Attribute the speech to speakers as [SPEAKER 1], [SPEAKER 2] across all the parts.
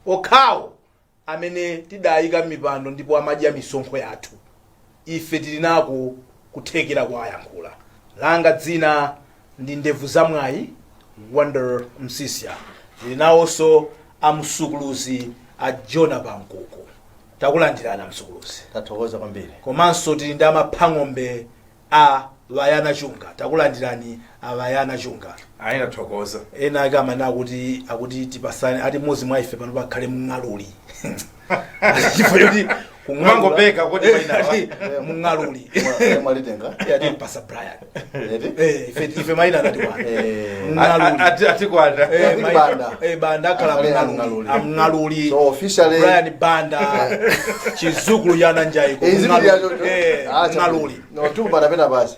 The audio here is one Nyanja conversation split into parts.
[SPEAKER 1] Okhawo amene tidayika mipando ndipo amadya misonkho yathu, ife tili nako kuthekera kwayankhula. Langa dzina ndi Ndevu Zamwayi Wonder Msisya. Tili nawonso amsukuluzi a Jona Pankuku. Takulandirana, msukuluzi.
[SPEAKER 2] Tathokoza kwambiri.
[SPEAKER 1] Komanso tili ndi amaphang'ombe a Vayana Chunga. Takulandirani, a Vayana Chunga.
[SPEAKER 3] Ayi, tathokoza.
[SPEAKER 1] Ena ake amene akuti tipasane, ati mmodzi mwa ife pano pakhale mng'aluli, chifukwa choti
[SPEAKER 3] Kumangopeka kuti mayina.
[SPEAKER 1] Ati mng'aluli.
[SPEAKER 2] Mwalitenga.
[SPEAKER 1] Ati mpasa Brian.
[SPEAKER 2] Eti?
[SPEAKER 1] Eh, ife mayina anati wana
[SPEAKER 2] Eh.
[SPEAKER 1] Mng'aluli.
[SPEAKER 3] Atikwata.
[SPEAKER 1] Eh,
[SPEAKER 2] Ati Banda.
[SPEAKER 1] Eh, Banda akhala
[SPEAKER 2] Akhale
[SPEAKER 1] mng'aluli.
[SPEAKER 2] amng'aluli.
[SPEAKER 1] Amng'aluli.
[SPEAKER 2] So officially
[SPEAKER 1] Brian Banda, chizukulu cha Nanjaiko.
[SPEAKER 2] Eh, zipiti yacho.
[SPEAKER 1] Eh,
[SPEAKER 2] Ah,
[SPEAKER 1] mng'aluli.
[SPEAKER 2] No, tupana pena basi.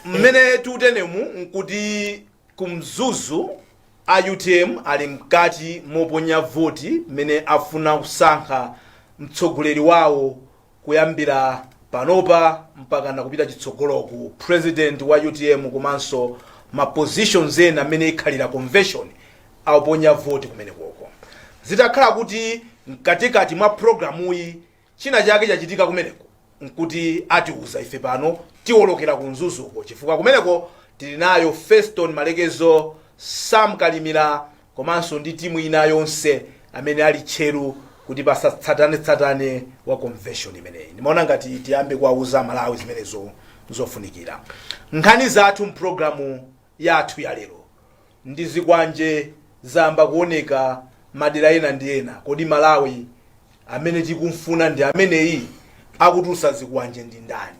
[SPEAKER 1] Mmene tutenemu nkuti kumzuzu a UTM ali mkati moponya voti mmene afuna kusankha mtsogoleri wawo kuyambira panopa mpaka nakupita chitsogoloku, president wa UTM komanso ma positions ena amene ikhalira convention. Akuponya voti kumene koko. Zitakhala kuti mkatikati mwa programuyi china chake chachitika kumeneko, nkuti atiuza ife pano tiwolokera ku Mzuzuko, chifukwa kumeneko tili nayo Feston Malekezo, Sam Kalimira komanso ndi timu ina yonse amene ali tcheru kuti pasatsatanetsatane wa convention imeneyi. Ndimaona ngati tiyambe kuwauza Malawi zimenezo zofunikira. Nkhani zathu mpulogalamu yathu ya lero ndi zikwanje zayamba kuoneka madera ena ndi ena. Kodi Malawi amene tikumfuna ndi ameneyi? Akutulutsa zikwanje ndi ndani?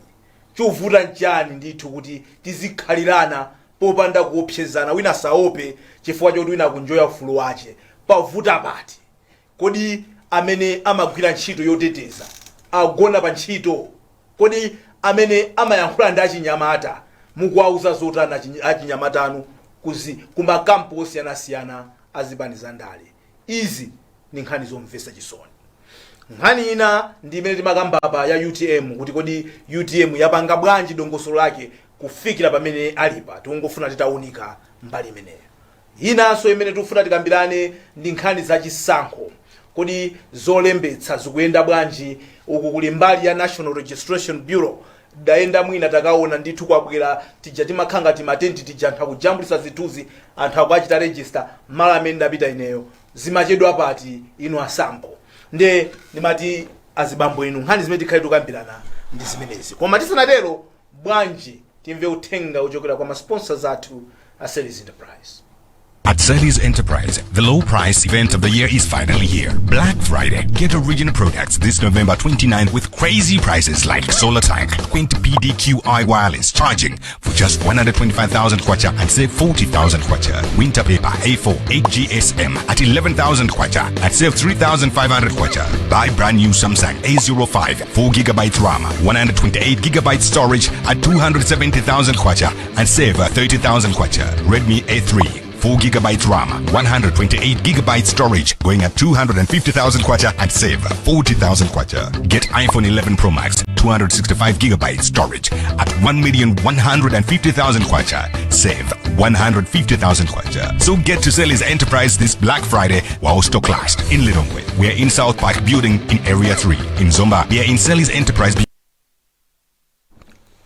[SPEAKER 1] Chovuta nchani ndithu kuti tizikhalirana popanda kuopsezana, wina saope chifukwa choti wina akunjoya ufulu wache? Pavuta pati? Kodi amene amagwira ntchito yoteteza agona pa ntchito? Kodi amene amayankhula ndi achinyamata, mukuwauza zotani achinyamata anu kumakampu osiyanasiyana azipani za ndale? Izi ni nkhani zomvetsa chisoni. Nkhani ina ndi imene timakamba pa ya UTM, kuti kodi UTM yapanga bwanji dongosolo lake kufikira pamene alipa? Tikungofuna titaunika mbali imeneyo. Inanso imene tikufuna tikambirane ndi nkhani zachisankho. Kodi zolembetsa zikuyenda bwanji? Uku kuli mbali ya National Registration Bureau. Dayenda mwina takaona ndithu kwabwera tija timakhala ngati matenti tija, anthu akujambulisa zithunzi, anthu akuachita register. Malo amene ndapita ineyo zimachedwa pati, inu asambo? Nde ndimati azibambo inu, nkhani zimene tikhale tikambirana ndi zimenezi. Koma tisanatero, bwanji timve uthenga uchokera kwa ma sponsors athu a Selly's Enterprise.
[SPEAKER 4] At Selly's Enterprise, the low price event of the year is finally here. Black Friday. Get original products this November 29th with crazy prices like solar tank, Quint PDQI wireless charging for just 125,000 kwacha and save 40,000 kwacha. Winter paper A4 8GSM at 11,000 kwacha and save 3,500 kwacha. Buy brand new Samsung A05 4 gigabytes RAM, 128 gigabytes storage at 270,000 kwacha and save 30,000 kwacha. Redmi A3 4 gigabytes RAM, 128 gigabytes storage, going at 250,000 kwacha and save 40,000 kwacha. Get iPhone 11 Pro Max, 265 gigabytes storage at 1,150,000 kwacha. Save 150,000 kwacha. So get to Selly's Enterprise this Black Friday while stock last. In Lilongwe, we are in South Park Building in Area 3. In Zomba, we are in Selly's Enterprise.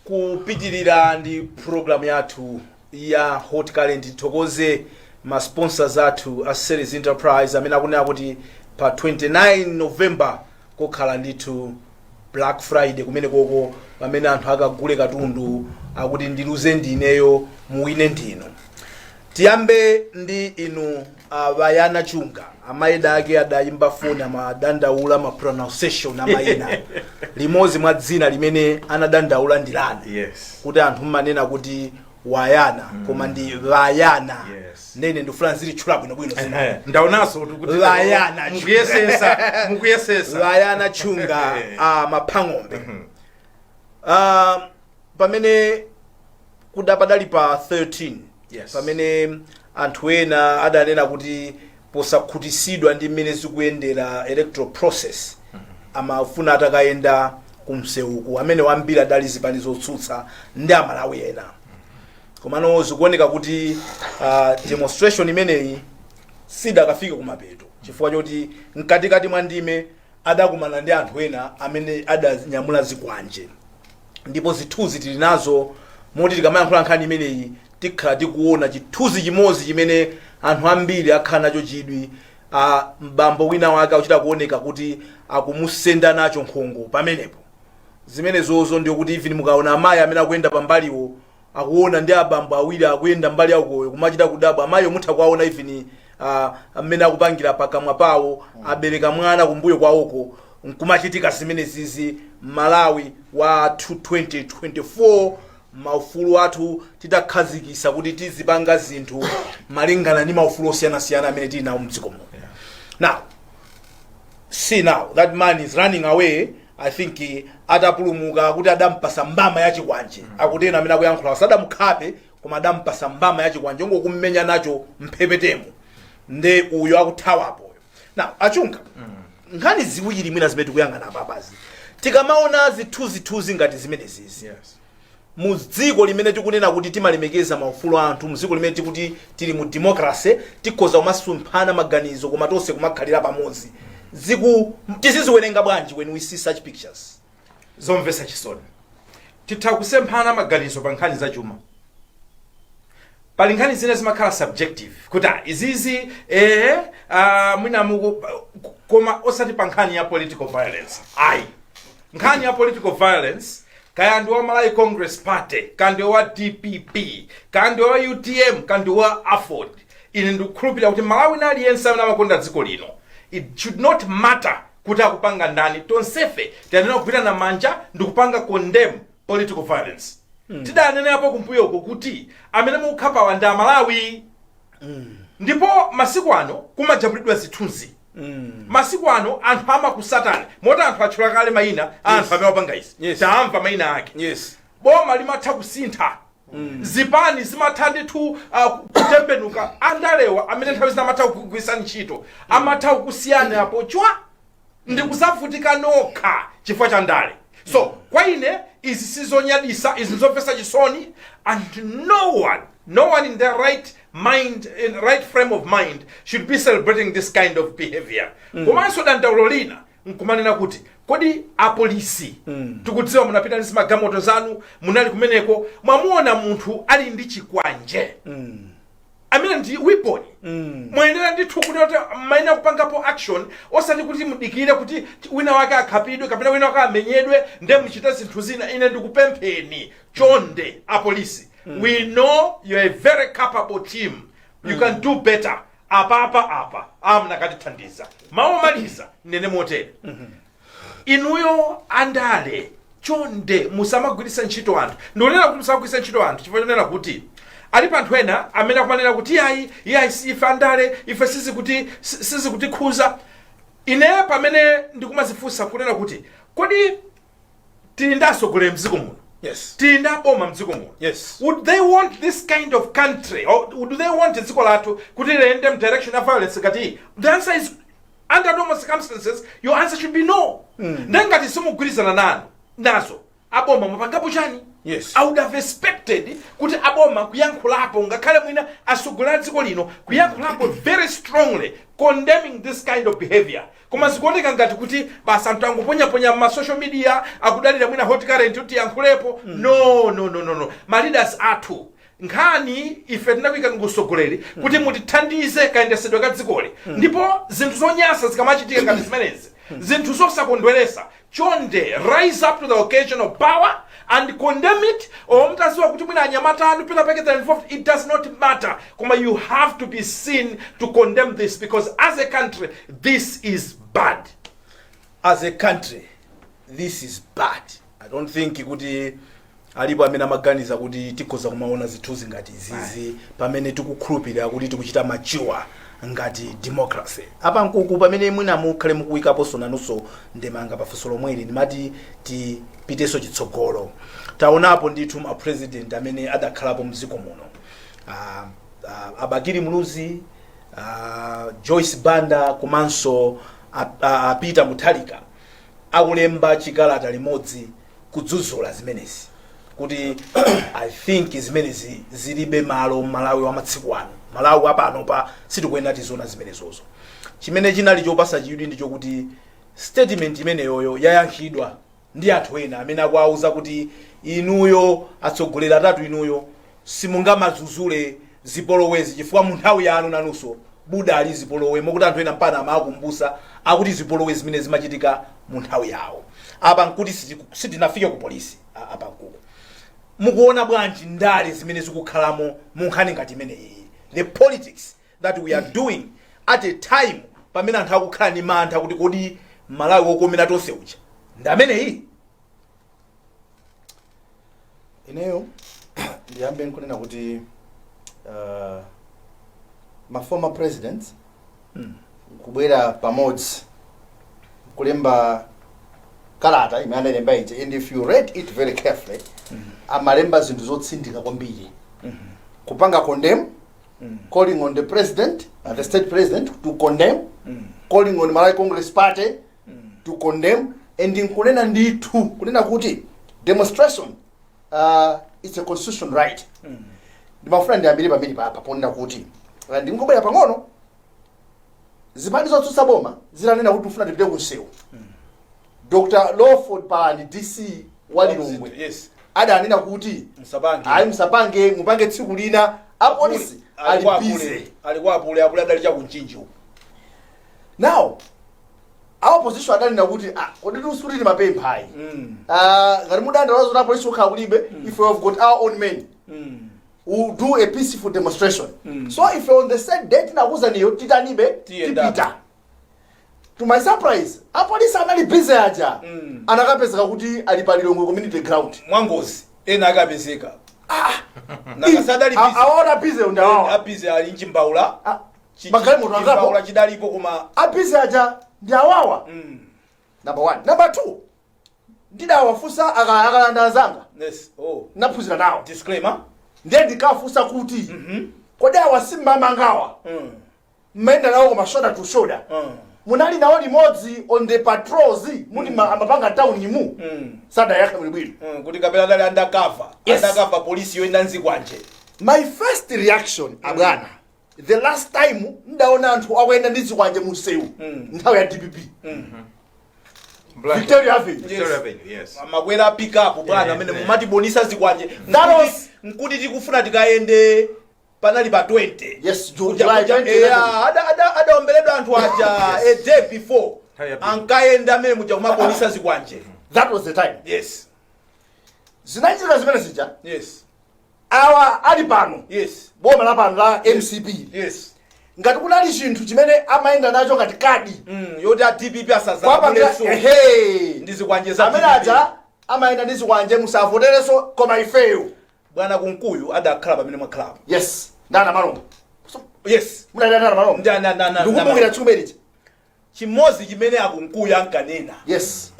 [SPEAKER 1] Kupitirira ndi program yathu ya Hot Current, tithokoze ma sponsors athu a Selly's Enterprise amene akunena kuti pa 29 November kukhala ndithu Black Friday kumene koko, pamene anthu akagule katundu akuti ndiluze ndineyo, muwine ndinu. Tiyambe ndi inu, Bayana Chunga. Amayida ake adayimba foni, amadandaula ma pronunciation amayina. Limodzi mwa dzina limene anadandaula ndi lanu, kuti anthu mmanena kuti Wayana, koma ndi Vayana. Nene ndifuna nzilitchula bwinobwino zina.
[SPEAKER 3] Ndaonanso kuti
[SPEAKER 1] Vayana.
[SPEAKER 3] Mukuyesesa, mukuyesesa.
[SPEAKER 1] Vayana Chunga, maphang'ombe, pamene kudapadali pa 13, pamene anthu ena adanena kuti posakhutisidwa ndi mmene zikuyendera electoral process, amafuna atakayenda kumsewuku, amene wambiri adali zipani zotsutsa ndi Amalawi ena. Komano zikuoneka kuti demonstration imeneyi sidakafike kumapeto. Chifukwa choti mkatikati mwa ndime adakumana ndi anthu ena amene adanyamula zikwanje, ndipo zithunzi tili nazo, moti tikamayankhula nkhani imeneyi tikhala tikuona chithunzi chimodzi chimene anthu ambiri akhala nacho chidwi. Mbambo wina wake akuchita kuoneka kuti akumusenda nacho nkhongo pamenepo. Zimenezozo ndiyo kuti even mukaona amayi amene akuyenda pambaliwo, akuona ndi abambo awiri akuyenda mbali yakoyo, kumachita kudabwa. Amayi mutha kuwaona even amene akupangira pakamwa pawo, abereka mwana kumbuyo kwawoko, nkumachitika zimenezizi. Malawi wa 2024, maufulu athu titakhazikisa kuti tizipanga zinthu malingana ndi maufulu osiyanasiyana amene tili nawo mdziko muno. Now see, now that man is running away. I think atapulumuka kuti adampasa mbama ya chikwanje. Akuti ena amene akuyankhula sadamukhape, koma adampasa mbama ya chikwanje ngokummenya nacho mphepetemo, nde uyo akuthawapo. Now achunga nkhani ziwiri mwina zimene tikuyang'ana apapazi, tikamaona zithunzithunzi ngati zimenezizi mu dziko limene tikunena kuti timalemekeza maufulu a anthu, mu dziko limene tikuti tili mu democracy, tikhoza kumasemphana maganizo koma tonse kumakhalira pamodzi, ziku tiziziwerenga bwanji when we see such pictures?
[SPEAKER 3] Zomvetsa chisoni. Titha kusemphana maganizo pa nkhani zachuma. Pali nkhani zina zimakhala subjective kuti izizi mwina muku, koma osati pa nkhani ya political violence, ayi. Nkhani ya political violence, kaya ndi wa Malawi Congress Party, kaya ndi wa DPP, kaya ndi wa UTM, kaya ndi wa AFORD, ine ndikukhulupirira kuti Malawi na aliyense amene amakonda dziko lino, it should not matter kuti akupanga ndani, tonsefe tiyenera kugwirana manja ndikupanga condemn political violence. Tidanenapo kumbuyoko kuti amene mukukhapawa ndi Amalawi. Ndipo masiku ano kumajambulidwa zithunzi. Masiku ano anthu amakusatani, moti anthu atchula kale mayina a anthu amene apanga izi. Tamva mayina ake. Boma limatha kusintha, zipani zimatha ndithu kutembenuka. Andalewa amene nthawi zina amatha kugwiritsa ntchito, amatha kukusiyana apo chwa ndikusavutika nokha chifukwa cha ndale. So kwa ine izi sizonyadisa, izi nzomvetsa chisoni, and no one in their right mind, in right frame of mind, should be celebrating this kind of behavior. Komanso dandaulo lina nkumanena kuti kodi apolisi, tikudziwa munapita ndi zimagalimoto zanu, munali kumeneko, mwamuona munthu ali ndi chikwanje amene ndi weapon, muyenera ndithu kuti mayenera kupangapo action, osati kuti mudikire kuti wina wake akhapidwe kapena wina wake amenyedwe nde muchite zinthu zina. Ine ndikupempheni chonde apolisi, we know you're a very capable team, you can do better. Apapa apa amnakatithandiza. Mawu omaliza nene motere: inuyo andale, chonde musamagwiritse ntchito anthu. Ndikunena kuti musamagwiritse ntchito anthu chifukwa chonena kuti alipo anthu ena amene akumanena kuti iyayi, iyayi, si ife andale, ife sizikutikhuza. Ine pamene ndikumazifunsa kunena kuti kodi tili ndi atsogoleri mdziko muno, tili ndi aboma mdziko muno, would they want this kind of country or would they want dziko lathu kuti liyende m direction ya violence ngati iyi? The answer is, under normal circumstances, your answer should be no. Nde ngati simugwirizana nanu nazo, aboma mwapangapo chani? I would have expected kuti aboma kuyankhulapo, ngakhale mwina atsogoleri a dziko lino kuyankhulapo very strongly condemning this kind of behavior. Koma zikuoneka ngati kuti basi anthu angoponyaponya ma social media, akudalira mwina Hot Current kuti yankhulepo. No, no, no, no, no. Ma leaders athu, nkhani ife tinakuyika kusogoleri kuti mutithandize kayendesedwe ka dzikoli, ndipo zinthu zonyasa zikamachitika ngati zimenezi, zinthu zosakondweresa, chonde rise up to the occasion of power and condemn it. Or mtaziwa kuti mwina anyamata anu pena pake they're involved, it does not matter, koma you have to be seen to condemn this, because as a country this is bad.
[SPEAKER 1] As a country this is bad. I don't think kuti alipo amene amaganiza kuti tikhoza kumaona zithunzi ngati izizi pamene tikukhulupirira kuti tikuchita mature ngati democracy. Apa nkuku pamene mwina mukhale mukuyikaponso nanunso ndemanga pafunso lomweli, ndimati tipitenso chitsogolo. Taonapo ndithu ma president amene adakhalapo mdziko muno, a Bakili Muluzi, Joyce Banda komanso a Peter Mutharika akulemba chikalata limodzi kudzudzula zimenezi, kuti I think zimenezi zilibe malo Malawi wa matsiku ano, Malawi wapano pa sitikuyenera tiziona zimenezozo. Chimene chinali chopasa chidwi ndi chokuti statement imeneyoyo yayankhidwa ndi anthu ena amene akuwauza kuti inuyo atsogoleri atatu inuyo simungamazuzule zipolowezi chifukwa mu nthawi yanu nanunso budali zipolowe, mokuti anthu ena mpana amakumbusa akuti zipolowe zimene zimachitika mu nthawi yawo. Apa nkuti sitinafike ku polisi. Apa nkuku mukuona bwanji ndale zimene zikukhalamo mu nkhani ngati imeneyi, the politics that we are doing at a time pamene anthu akukhala ndi mantha kuti kodi Malawi wokomera tonse uja ndi ameneyi?
[SPEAKER 2] Ineyo ndiyambe nkunena kuti ma former presidents kubwera pamodzi kulemba kalata imene analemba ija, and if you read it very carefully, amalemba zinthu zotsindika kwambiri, kupanga condemn, calling on the president, the state president to condemn, calling on Malawi Congress Party to condemn, and nkunena ndithu kunena kuti demonstration it's a constitution right. Ndimafuna ndiyambire pamene papa ponena kuti ndingobwera pang'ono, zipani zotsutsa boma zitanena kuti tifuna tipite kunsewu, Dr Lawford Palani, DC wa Lilongwe, adanena kuti
[SPEAKER 1] msapange.
[SPEAKER 2] Ayi, msapange, mupange tsiku lina, apolisi ali busy.
[SPEAKER 1] Ali kwa apule, apule adali chakunchinji uku.
[SPEAKER 2] Now our opposition adanena kuti, ah, kodi tikuti timapempha ayi, ah, ngati mudandaula zoti apolisi okhala kulibe, if we have got our own men, we'll do a peaceful demonstration. So if on the same day tinakuuzaniyo, titanibe?
[SPEAKER 1] Tiyenda.
[SPEAKER 2] Tipita. To my surprise, apolisi anali busy aja, anakapezeka kuti ali pa Lilongwe Community Ground.
[SPEAKER 1] Mwangozi ena akapezeka nakasadali.
[SPEAKER 2] Awaona busy ndawawa.
[SPEAKER 1] A busy ali mchimbaula.
[SPEAKER 2] Ah, magalimoto angapo.
[SPEAKER 1] Chimbaula chidalipo koma.
[SPEAKER 2] A busy aja ndi awawa. Number one. Number two, ndidawafunsa akalanda anzanga.
[SPEAKER 1] Yes, oh.
[SPEAKER 2] Naphunzira nawo.
[SPEAKER 1] Disclaimer.
[SPEAKER 2] Ndiye ndikafunsa kuti, kodi awa simmamangawa, mmayenda nawo koma shoulder to shoulder, munali nawo limodzi on the patrols muti amapanga town imu? Sadayankhe bwinobwino.
[SPEAKER 1] Kuti kapena adali undercover.
[SPEAKER 2] Yes.
[SPEAKER 1] Undercover polisi yoyenda nzikwanje.
[SPEAKER 2] My first reaction, abwana, the last time ndaona anthu akuyenda ndi zikwanje munsewu, nthawi ya DPP, Victoria Avenue.
[SPEAKER 3] Victoria Avenue, yes.
[SPEAKER 1] Makwera pick up bwana, amene mumatibonisa zikwanje.
[SPEAKER 2] That was-
[SPEAKER 1] Nkuti tikufuna tikayende panali pa 20.
[SPEAKER 2] Yes, July 2011.
[SPEAKER 1] Adaomberedwa anthu aja a day before.
[SPEAKER 3] Nthawi ya peak.
[SPEAKER 1] Ankayenda amene muja kumabonisa zikwanje.
[SPEAKER 2] That was the time. Zinachitika zimene zija. Awa ali pano, boma la pano la MCP, ngati kunali chinthu chimene amayenda nacho ngati kadi
[SPEAKER 1] yoti a DPP
[SPEAKER 2] kwapanga
[SPEAKER 1] asazakuleso
[SPEAKER 2] ehe
[SPEAKER 1] ndi zikwanje za
[SPEAKER 2] amene
[SPEAKER 1] DPP.
[SPEAKER 2] aja amayenda ndi zikwanje, musavotereso koma ifeyo.
[SPEAKER 1] Bwana Kunkuyu adakhala pamene mwakhalapo.
[SPEAKER 2] Yes, ndana Malomba.
[SPEAKER 1] Yes.
[SPEAKER 2] Munali ndana Malomba. Ndikukumbukira tsiku
[SPEAKER 1] Chimodzi chimene akunkuyu ankanena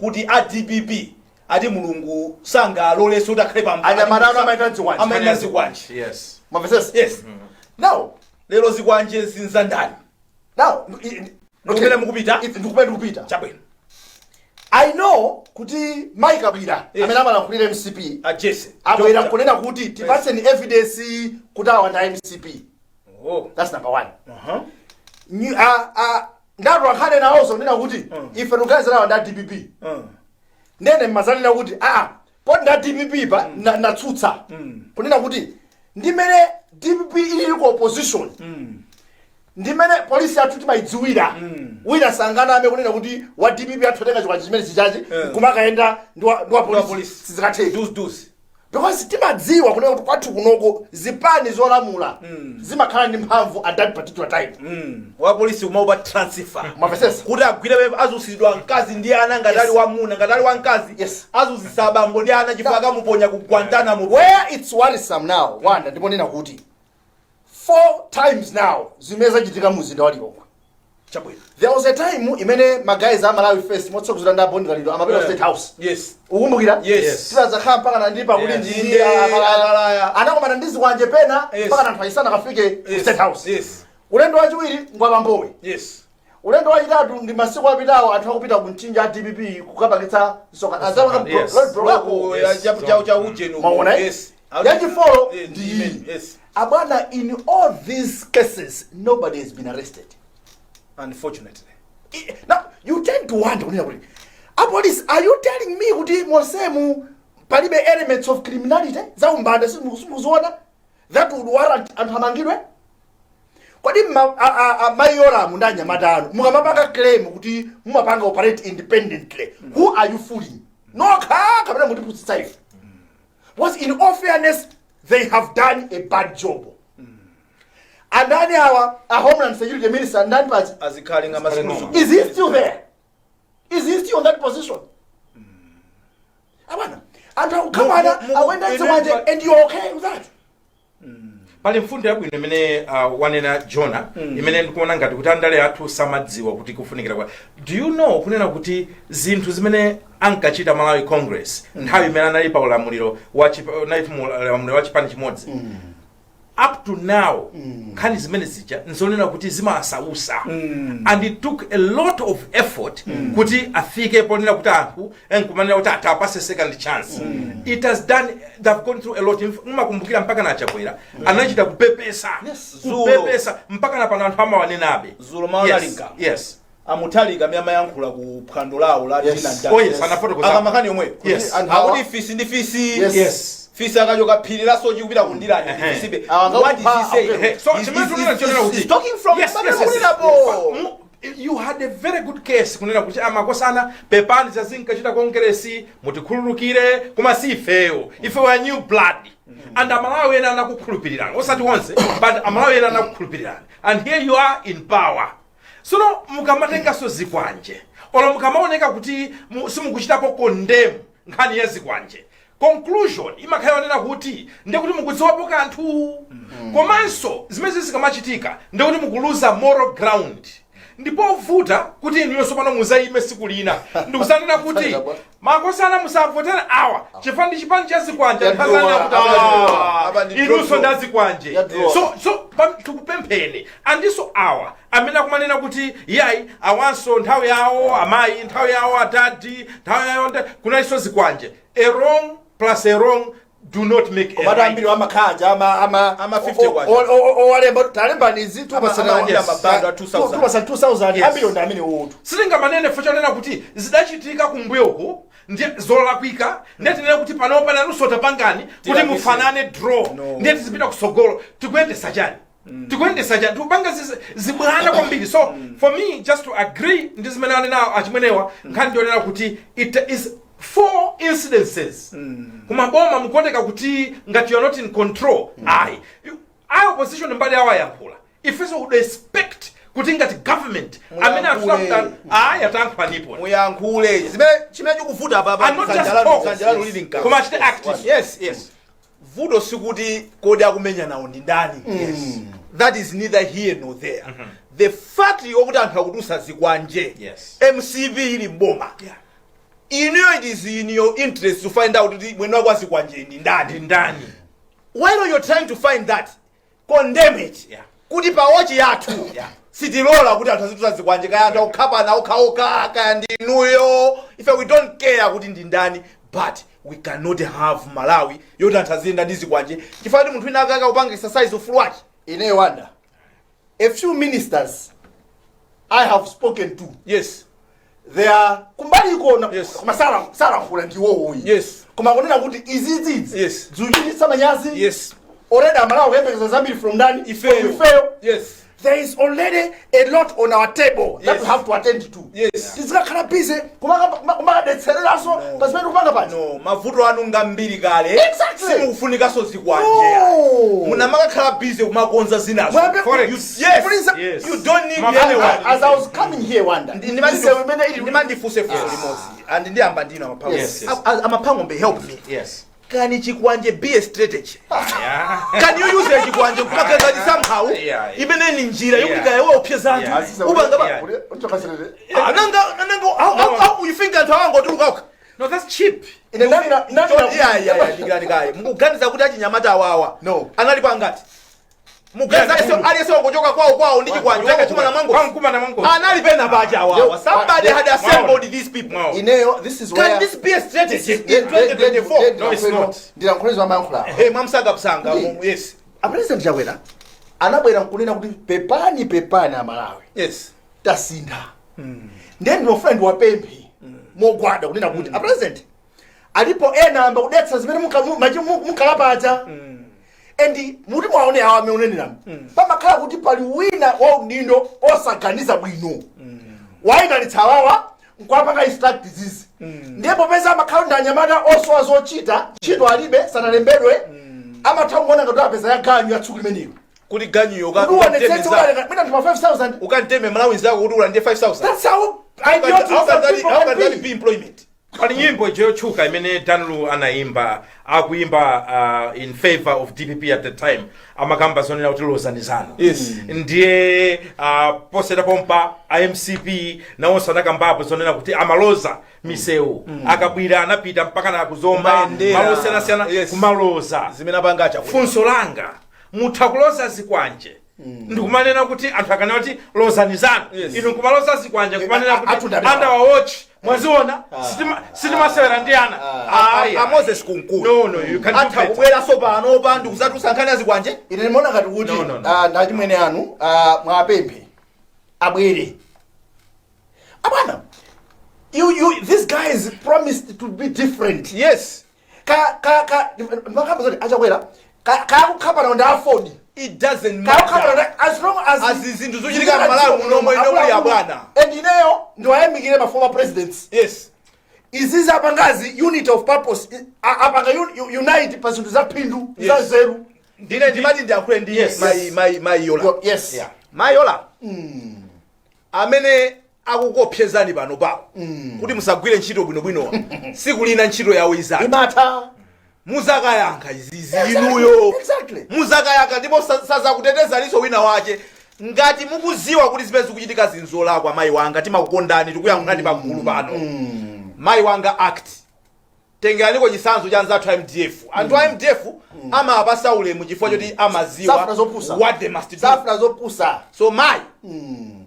[SPEAKER 1] kuti a DPP ati Mulungu sangaloleso kuti akhale pa
[SPEAKER 2] Anyamarano amayenda zikwanje.
[SPEAKER 1] Amayenda zikwanje.
[SPEAKER 2] Mwamvetsetsa?
[SPEAKER 1] Yes.
[SPEAKER 2] Now
[SPEAKER 1] lero zikwanje zinzandani?
[SPEAKER 2] Now
[SPEAKER 1] Ndikumene mukupita?
[SPEAKER 2] Ndikumene ndikupita.
[SPEAKER 1] Chabwino.
[SPEAKER 2] I know kuti Mike Kabwira, amene amalankhulira MCP,
[SPEAKER 1] ajese
[SPEAKER 2] abwera
[SPEAKER 1] Doctor.
[SPEAKER 2] kunena kuti tipatseni evidence kuti awa ndi MCP.
[SPEAKER 1] Oh.
[SPEAKER 2] That's number one.
[SPEAKER 1] Uh-huh.
[SPEAKER 2] Ndatu akhale nawonso kunena kuti ife tikuganizira awa ndi a DPP. Ndene mmazanena kuti aa, poti nda DPP pa natsutsa kunena kuti ndimene DPP ili ku opposition, ndimene polisi yathu timayidziwira, wina sanganame kunena kuti wa DPP athu atenga chikwanje chimene chichachi kumakayenda ndi wa polisi.
[SPEAKER 1] Polisi.
[SPEAKER 2] Sizikatheka.
[SPEAKER 1] Dus dus.
[SPEAKER 2] Because timadziwa kunena kuti kwathu kunoko zipani zolamula zimakhala ndi mphamvu at that particular time.
[SPEAKER 1] Wa polisi kumaupa transfer
[SPEAKER 2] Mwamvetsetsa?
[SPEAKER 1] kuti agwire pepa, azunzidwa mkazi ndi ana ngati ali wamuna, ngati ali wamkazi azunzitsa abambo ndi ana chifukwa akamuponya ku Guantanamo.
[SPEAKER 2] Where it's worrisome now, wanda, ndiponena kuti four times now zimene zachitika mu mzinda wa Lilongwe.
[SPEAKER 1] Chabwino.
[SPEAKER 2] There was a time imene ma guys a Malawi First motsogozera ndi Abondi Kalindo amapita State House. Ukumbukira?
[SPEAKER 1] Yes.
[SPEAKER 2] Tidadzakhala mpaka na ndi pakuti ndi
[SPEAKER 1] Inde, akalaya.
[SPEAKER 2] Anakomana ndi zikwanje pena mpaka anthu aisana kafike ku State House. Ulendo wachiwiri ngwapambowe. Ulendo wachitatu ndi masiku apitawo, anthu akupita ku Mchinja a DPP kukapangitsa msonkhano.
[SPEAKER 1] Loko ya cha ujenu.
[SPEAKER 2] Mwaona, eh?
[SPEAKER 1] Yes.
[SPEAKER 2] Yachifolo ndi
[SPEAKER 1] ndi
[SPEAKER 2] iyi.
[SPEAKER 1] Yes.
[SPEAKER 2] Abwana, in all these cases nobody has been arrested.
[SPEAKER 1] Unfortunately.
[SPEAKER 2] Now you tend to wonder kunena kuti apolisi, are you telling me kuti monsemu palibe elements of criminality, za umbanda simukuziona that would warrant anthu amangidwe? Kodi mayi Yolamu ndi anyamata anu mukamapanga claim kuti mumapanga operate independently, who are you fooling? Nokha kapena mutiphunzitsa ife? Because in all fairness, they have done a bad job. Andani awa, a Homeland Security Minister ndani pachi?
[SPEAKER 1] Azikhale nga masiku.
[SPEAKER 2] Is he still there? Is he still on that position? Abana, anthu akukhamana, akuyenda zikwanje, and you're okay with that?
[SPEAKER 3] Pali mfundo yabwino imene wanena Jona, imene ndikuona ngati kuti andale athu samadziwa kuti kufunikira kwa, do you know, kunena kuti zinthu zimene ankachita Malawi Congress nthawi imene anali pa ulamuliro wa nali mu ulamuliro wa chipani chimodzi, up to now nkhani zimene zija nzonena kuti zimasausa, and it took a lot of effort kuti afike ponena kuti anthu enkumanena kuti atapase second chance. It has done, they've gone through a lot. Mumakumbukira mpaka na Chakwera anachita kupepesa, kupepesa, mpaka na pano anthu amawanenabe.
[SPEAKER 1] Zulo mawu analinka. Amuthalika amene amayankhula ku phwando lawo la dinner and dance.
[SPEAKER 3] Oh yes, anafotokoza.
[SPEAKER 1] Akamakani yomweyo.
[SPEAKER 2] Anthu
[SPEAKER 1] akuti fisi ndi fisi.
[SPEAKER 3] Yes.
[SPEAKER 1] Fisi akachoka phiri la Soche kupita kundilani ndi fisibe.
[SPEAKER 2] Awa
[SPEAKER 1] What is he saying?
[SPEAKER 3] So chimene tikunena chonena kuti
[SPEAKER 1] He's talking from
[SPEAKER 3] Yes.
[SPEAKER 1] Yes.
[SPEAKER 3] You had a very good case kunena kuti amakosana, pepani, zazinkachita Kongeresi, mutikhululukire, koma si ifeyo, ife we are new blood, and Amalawi ena anakukhulupirirani, osati onse, but Amalawi ena anakukhulupirirani, and here you are in power. Sono mukamatenganso zikwanje, olo mukamaoneka kuti simukuchitapo condemn nkhani ya zikwanje, conclusion imakhala yonena kuti ndekuti mukudziwapo kanthu. Komanso zimene zikamachitika, ndekuti mukuluza moral ground, ndipo vuta kuti inuyonso pano muzayime siku lina ndikusanena kuti makosana musavotere awa chifukwa ndi chipani cha zikwanje.
[SPEAKER 2] Yadrowa.
[SPEAKER 3] Anthu
[SPEAKER 1] Ah, apa ndi
[SPEAKER 3] inunso
[SPEAKER 1] draw.
[SPEAKER 3] ndi azikwanje.
[SPEAKER 2] Yadrowa.
[SPEAKER 3] So tikupempheni, andiso awa amene akumanena kuti yayi, awanso nthawi yawo amayi, nthawi yawo adadi, nthawi yawo kunalinso zikwanje. A wrong plus a wrong do not make a
[SPEAKER 2] Komatu
[SPEAKER 3] right.
[SPEAKER 2] ambiri amakhaja ama ama
[SPEAKER 1] Ama 50 kwacha.
[SPEAKER 2] Owalemba, talembani izi,
[SPEAKER 1] Ama mabando a 2000.
[SPEAKER 2] tupasana 2000.
[SPEAKER 3] Yes.
[SPEAKER 2] Ambiri ndi amene wotu.
[SPEAKER 3] Sitingamanene fo chonena kuti zidachitika kumbuyoku ndiye zolakwika, ndiye tinene kuti panopa nanunso tapangani kuti
[SPEAKER 1] Tilakwise.
[SPEAKER 3] mufanane draw.
[SPEAKER 1] No.
[SPEAKER 3] Ndiye tizipita kusogolo, tikuyendesa chani? Tikuyendesa chani? Tikupanga zibwana kwambiri. So for me, just to agree ndi zimene anena achimwenewa, nkhani ndionena kuti it is four incidences kumaboma, mukuoneka kuti ngati you are not in control. Ayi, ayi, opposition mbali yawo ayankhula, ifenso would expect kuti ngati government amene
[SPEAKER 1] Muyankhule.
[SPEAKER 3] atuta, ayi, atayankhulanipo.
[SPEAKER 1] Muyankhule zimene chimene chikuvuta apa.
[SPEAKER 3] And not just talk.
[SPEAKER 1] Dzanja lanu lili mkati.
[SPEAKER 3] Koma achite active.
[SPEAKER 1] Yes, vuto sikuti kodi akumenya nawo ndi ndani. That is neither here nor there. The fact yokuti anthu akutusa zikwanje, MCP ili mboma, inuyo it is in your interest to find out kuti mwene wako azikwanje ndi ndani.
[SPEAKER 3] Ndi ndani.
[SPEAKER 1] While you're trying to find that, condemn it kuti pa watch yathu sitilola kuti anthu azitusa zikwanje, kaya anthu akukhapana okhaokha, kaya ndinuyo, ife we don't care kuti ndi ndani, but we cannot have Malawi yoti anthu aziyenda ndi zikwanje chifukwa kuti munthu wina akaka kupanga exercise ufulu wake.
[SPEAKER 2] Ine wonder, a few ministers I have spoken to, they are kumbali ikona, koma salankhula ndiwowoyi, koma kunena kuti izidzidzi zikuchititsa manyazi. Already Amalawi kuyembekeza zambiri from ndani?
[SPEAKER 1] Ifeyo.
[SPEAKER 2] From ifeyo. There is already a lot on our table that we have to attend to. Tizikakhala busy kumakadetsereranso pa zimene tikupanga paja?
[SPEAKER 1] No, mavuto anu ngambiri kale. Simukufunikanso zikwanje.
[SPEAKER 2] No.
[SPEAKER 1] Munamakakhala busy kumakonza zinazo.
[SPEAKER 3] Forex.
[SPEAKER 1] Yes.
[SPEAKER 2] Please.
[SPEAKER 1] You don't need anyone.
[SPEAKER 2] As I was coming here, wonder Misewu imene ili
[SPEAKER 1] Ndimandifunse funso limodzi and ndiyamba ndino, Amaphango.
[SPEAKER 3] Yes.
[SPEAKER 1] Amaphango, help me. Can chikwanje be a strategy? Can you use a chikwanje kumakazati somehow imene ni njira yokuti kaya weopseza anthu upanga pa ananga how you think anthu awangotuluka?
[SPEAKER 3] No, that's cheap.
[SPEAKER 2] Ine
[SPEAKER 1] Yeah, dikirani kaye. Mukuganiza kuti achinyamata awawa
[SPEAKER 2] No.
[SPEAKER 1] analipo angati? Muganiza aliyense wangochoka kwawo kwawo ndi chikwanje wangokumana mwangozi?
[SPEAKER 3] Wankumana mwangozi.
[SPEAKER 1] Anali pena paja awawa. Somebody had assembled these people.
[SPEAKER 3] Mwaona.
[SPEAKER 2] Ineyo, this is
[SPEAKER 1] Can
[SPEAKER 2] where
[SPEAKER 1] this be a strategy in 2024?
[SPEAKER 3] No, it's not.
[SPEAKER 2] Ndilankhulizwa amayankhula.
[SPEAKER 1] Hey, mwamsanga msanga. Yes.
[SPEAKER 2] A President Chakwera anabwera nkunena kuti pepani, pepani Amalawi. Tasintha. Ndiye ndimafuna ndiwapemphe mogwada kunena kuti a President, alipo ena amba kudetsa zimene munkalapacha. And muti mwaone awa amene uneneramu, pamakhala kuti pali wina wa udindo osaganiza bwino wayitanitsa awawa nkuwapanga instruct zizi. Ndiye popeza amakhala ndi anyamata osowa zochita, ntchito alibe, sanalembedwe, amatha kuona ngati apeza ya ganyu ya tsiku limenelo.
[SPEAKER 1] Kuti ganyuyo
[SPEAKER 2] Kuti uonetsetse mwina ndi pa 5000.
[SPEAKER 1] Ukanteme Malawi nzako kuti ulandire 5000.
[SPEAKER 2] That's how idiotic
[SPEAKER 1] How can
[SPEAKER 2] some
[SPEAKER 1] that,
[SPEAKER 2] people
[SPEAKER 1] how
[SPEAKER 2] can
[SPEAKER 1] can that
[SPEAKER 2] be.
[SPEAKER 1] be employment?
[SPEAKER 3] Pali nyimbo ija yotchuka imene Danlu anayimba, akuimba in favor of DPP at the time, amakamba zonena kuti lozani zanu. Ndiye posera pompa iMCP nawonso anakambapo zonena kuti amaloza misewu, akabwira anapita mpaka na kuzomba,
[SPEAKER 1] Kumayendera.
[SPEAKER 3] malo osiyanasiyana, kumaloza.
[SPEAKER 1] Zimene apanga achakwera.
[SPEAKER 3] Funso langa, mutha kuloza zikwanje ndikumanena kuti anthu akanena kuti lozani zanu, inu nkumaloza zikwanje nkumanena kuti
[SPEAKER 2] Athu ndamene.
[SPEAKER 3] under our watch, mwaziona, sitimasewera ndi ana. Ayi,
[SPEAKER 1] A Moses Kunkuyu
[SPEAKER 3] No, you can do
[SPEAKER 1] atha
[SPEAKER 3] better.
[SPEAKER 1] kubweranso pano pa ndikuzatulutsa nkhani azikwanje.
[SPEAKER 2] Ine ndimaona ngati kuti
[SPEAKER 3] No.
[SPEAKER 2] ndachimwene anu, mwapemphe abwere abwana. You these guys promised to be different. Ka ka ka makamba zoti achakwera kayakukhapana ndi AFORD.
[SPEAKER 1] It doesn't
[SPEAKER 2] Kayakukhapana
[SPEAKER 1] matter.
[SPEAKER 2] ndi, as long as
[SPEAKER 1] As zinthu zochitika m'Malawi munomwe, ine muli abwana.
[SPEAKER 2] And ineyo ndiwayamikire ma former presidents. Izizi apangazi, unity of purpose, apanga unite pa zinthu za phindu, za nzeru.
[SPEAKER 1] Ndine ndimati ndiyankhule ndi mai Yola.
[SPEAKER 2] Yes.
[SPEAKER 1] Mayola amene akukopsezani pano pawo kuti musagwire ntchito bwinobwinowa, siku lina ntchito yawo izatha.
[SPEAKER 2] Imatha.
[SPEAKER 1] Muzakayankha izizi inuyo. Muzakayankha ndipo sazakutetezaniso wina wache. Ngati mukuziwa kuti zimene zikuchitika zinzolakwa, mayi wanga, timakukondani, tikuyankhulani pagulu pano. Mayi wanga, act, tengeraniko chitsanzo cha anzathu a MDF. Anthu a MDF amapasa ulemu chifukwa choti amaziwa
[SPEAKER 2] Safuna zopusa.
[SPEAKER 1] what they must do.
[SPEAKER 2] Safuna zopusa.
[SPEAKER 1] So mayi,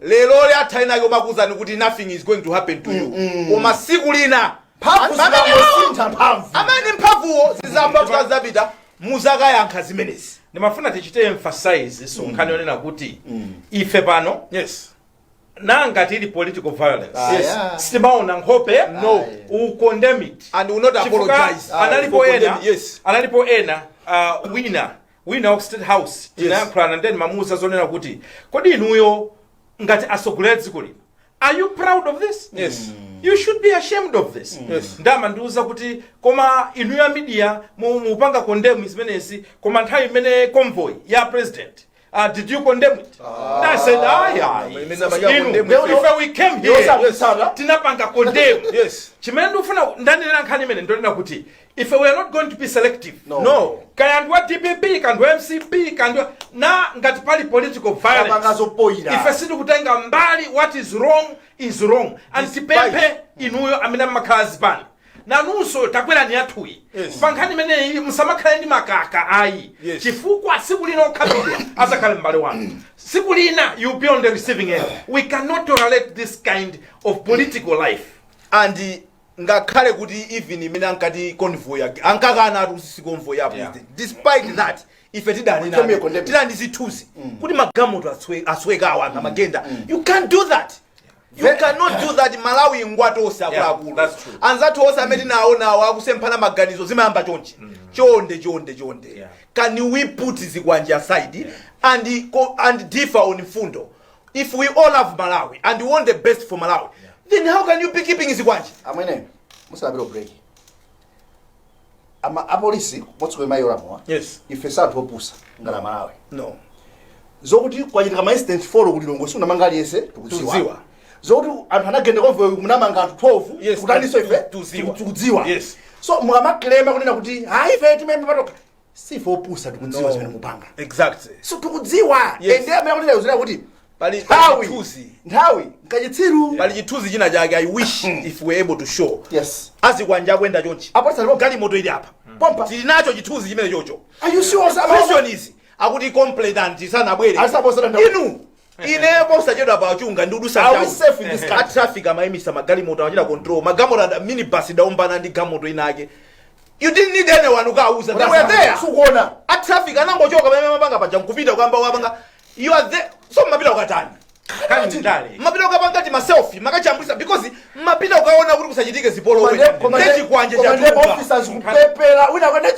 [SPEAKER 1] lero le atha inake umakuwuzani kuti nothing is going to happen to you, koma siku lina
[SPEAKER 2] Mphamvu zikangosintha mphamvu,
[SPEAKER 1] amene mphamvuwo zizamba zapita, muzakayankha zimenezi.
[SPEAKER 3] Ndimafuna tichite emphasize so nkhani yonena kuti ife pano nanga tili political violence, sitimaona nkhope.
[SPEAKER 1] No.
[SPEAKER 3] We condemn it.
[SPEAKER 1] And will not
[SPEAKER 3] Chifukwa
[SPEAKER 1] apologize.
[SPEAKER 3] analipo
[SPEAKER 1] For
[SPEAKER 3] ena, analipo ena, wina wa State House, tinayankhulana, ndeni mamuuza zonena kuti kodi inuyo ngati atsogoleri dziko lino, are you proud of this? You should be ashamed of this. Ndamandiuza kuti koma inuyo a media mupanga condemn zimenezi, koma nthawi imene convoy ya president, did you condemn it? I said, ayi, ayi.
[SPEAKER 1] Imene amachita
[SPEAKER 3] Inu,
[SPEAKER 1] condemn.
[SPEAKER 3] ife we came here, tinapanga condemn. Chimene ndikufuna ndanenera nkhani imene ndonena kuti ife we are not going to be selective.
[SPEAKER 2] No.
[SPEAKER 1] No.
[SPEAKER 3] Kaya anthu wa DPP, kanthu wa MCP, kanthu na ngati pali political
[SPEAKER 2] Apanga
[SPEAKER 3] violence,
[SPEAKER 2] zopoyira.
[SPEAKER 3] ife sitikutenga mbali. What is wrong is wrong. And tipemphe inuyo amene mmakhala zipani, nanunso takwerani yathuyi pa nkhani imeneyi, musamakhale ndi makaka ayi, chifukwa siku lina okhapidwa azakhale m'bale wanu. Siku lina you be on the receiving end. We cannot tolerate this kind of political life.
[SPEAKER 1] And ngakhale kuti even imene ankati convoy yake ankakana ati usisi convoy ya president, despite that ife tidani
[SPEAKER 2] Tell me condemn.
[SPEAKER 1] tidani zithunzi kuti magamoto aswekawo, anthu amagenda. You can't do that. You cannot do that. Malawi ngwatonse, akuluakulu.
[SPEAKER 3] That's true.
[SPEAKER 1] Anzathu onse amene tinaonawo akusemphana maganizo zimayamba chonchi. Chonde, chonde, chonde, can we put zikwanje aside and differ on mfundo? If we all love Malawi and we want the best for Malawi, then how can you be keeping zikwanje?
[SPEAKER 2] Amwene, musalapira break, ama apolisi motsogolo mayolamowa, ife sathu opusa ngala Malawi.
[SPEAKER 1] No.
[SPEAKER 2] Zokuti kwachitika ma incident 4 kuti Lilongwe sunamanga aliyense, tikudziwa.
[SPEAKER 1] Tikudziwa.
[SPEAKER 2] Zokuti anthu anagenda convoy munamanga anthu 12, kutaninso ife
[SPEAKER 1] Tuziwa.
[SPEAKER 2] tikudziwa. So mukamaklema kunena kuti hayi, ife timembe patoka, sife opusa, tikudziwa
[SPEAKER 1] No.
[SPEAKER 2] zimene mupanga. So tikudziwa.
[SPEAKER 1] Yes.
[SPEAKER 2] Ende amene akunena kuzira kuti
[SPEAKER 1] Pali
[SPEAKER 2] nthawi
[SPEAKER 1] chithunzi.
[SPEAKER 2] nthawi nkachitsiru.
[SPEAKER 1] Pali chithunzi china chake, I wish if we were able to show azikwanja akuyenda chonchi,
[SPEAKER 2] Apolisi alipo.
[SPEAKER 1] Galimoto ili apa.
[SPEAKER 2] Pompa.
[SPEAKER 1] Tili nacho chithunzi chimene chocho.
[SPEAKER 2] Are you sure?
[SPEAKER 1] Question is, akuti complainant sanabwere.
[SPEAKER 2] Asaposa.
[SPEAKER 1] Inu, ine posachedwa pa chunga ndi
[SPEAKER 2] Are we safe in this country?
[SPEAKER 1] A traffic amayimisa magalimoto, amachita control magalimoto, minibus idaombana ndi galimoto inake. You didn't need anyone ukauza, they were there.
[SPEAKER 2] Sukuona.
[SPEAKER 1] A traffic anangochoka pamene mapanga paja nkupita kukamba wapanga. You are there, so mapita ukatani?
[SPEAKER 3] Nkhani ndi ndale.
[SPEAKER 1] Mapita ukapanga ti ma selfie, makachambulisa, because mapita ukaona kuti kusachitike zipolowe. Ndechikwanje chatuluka.
[SPEAKER 2] Officers kupepera wina kwene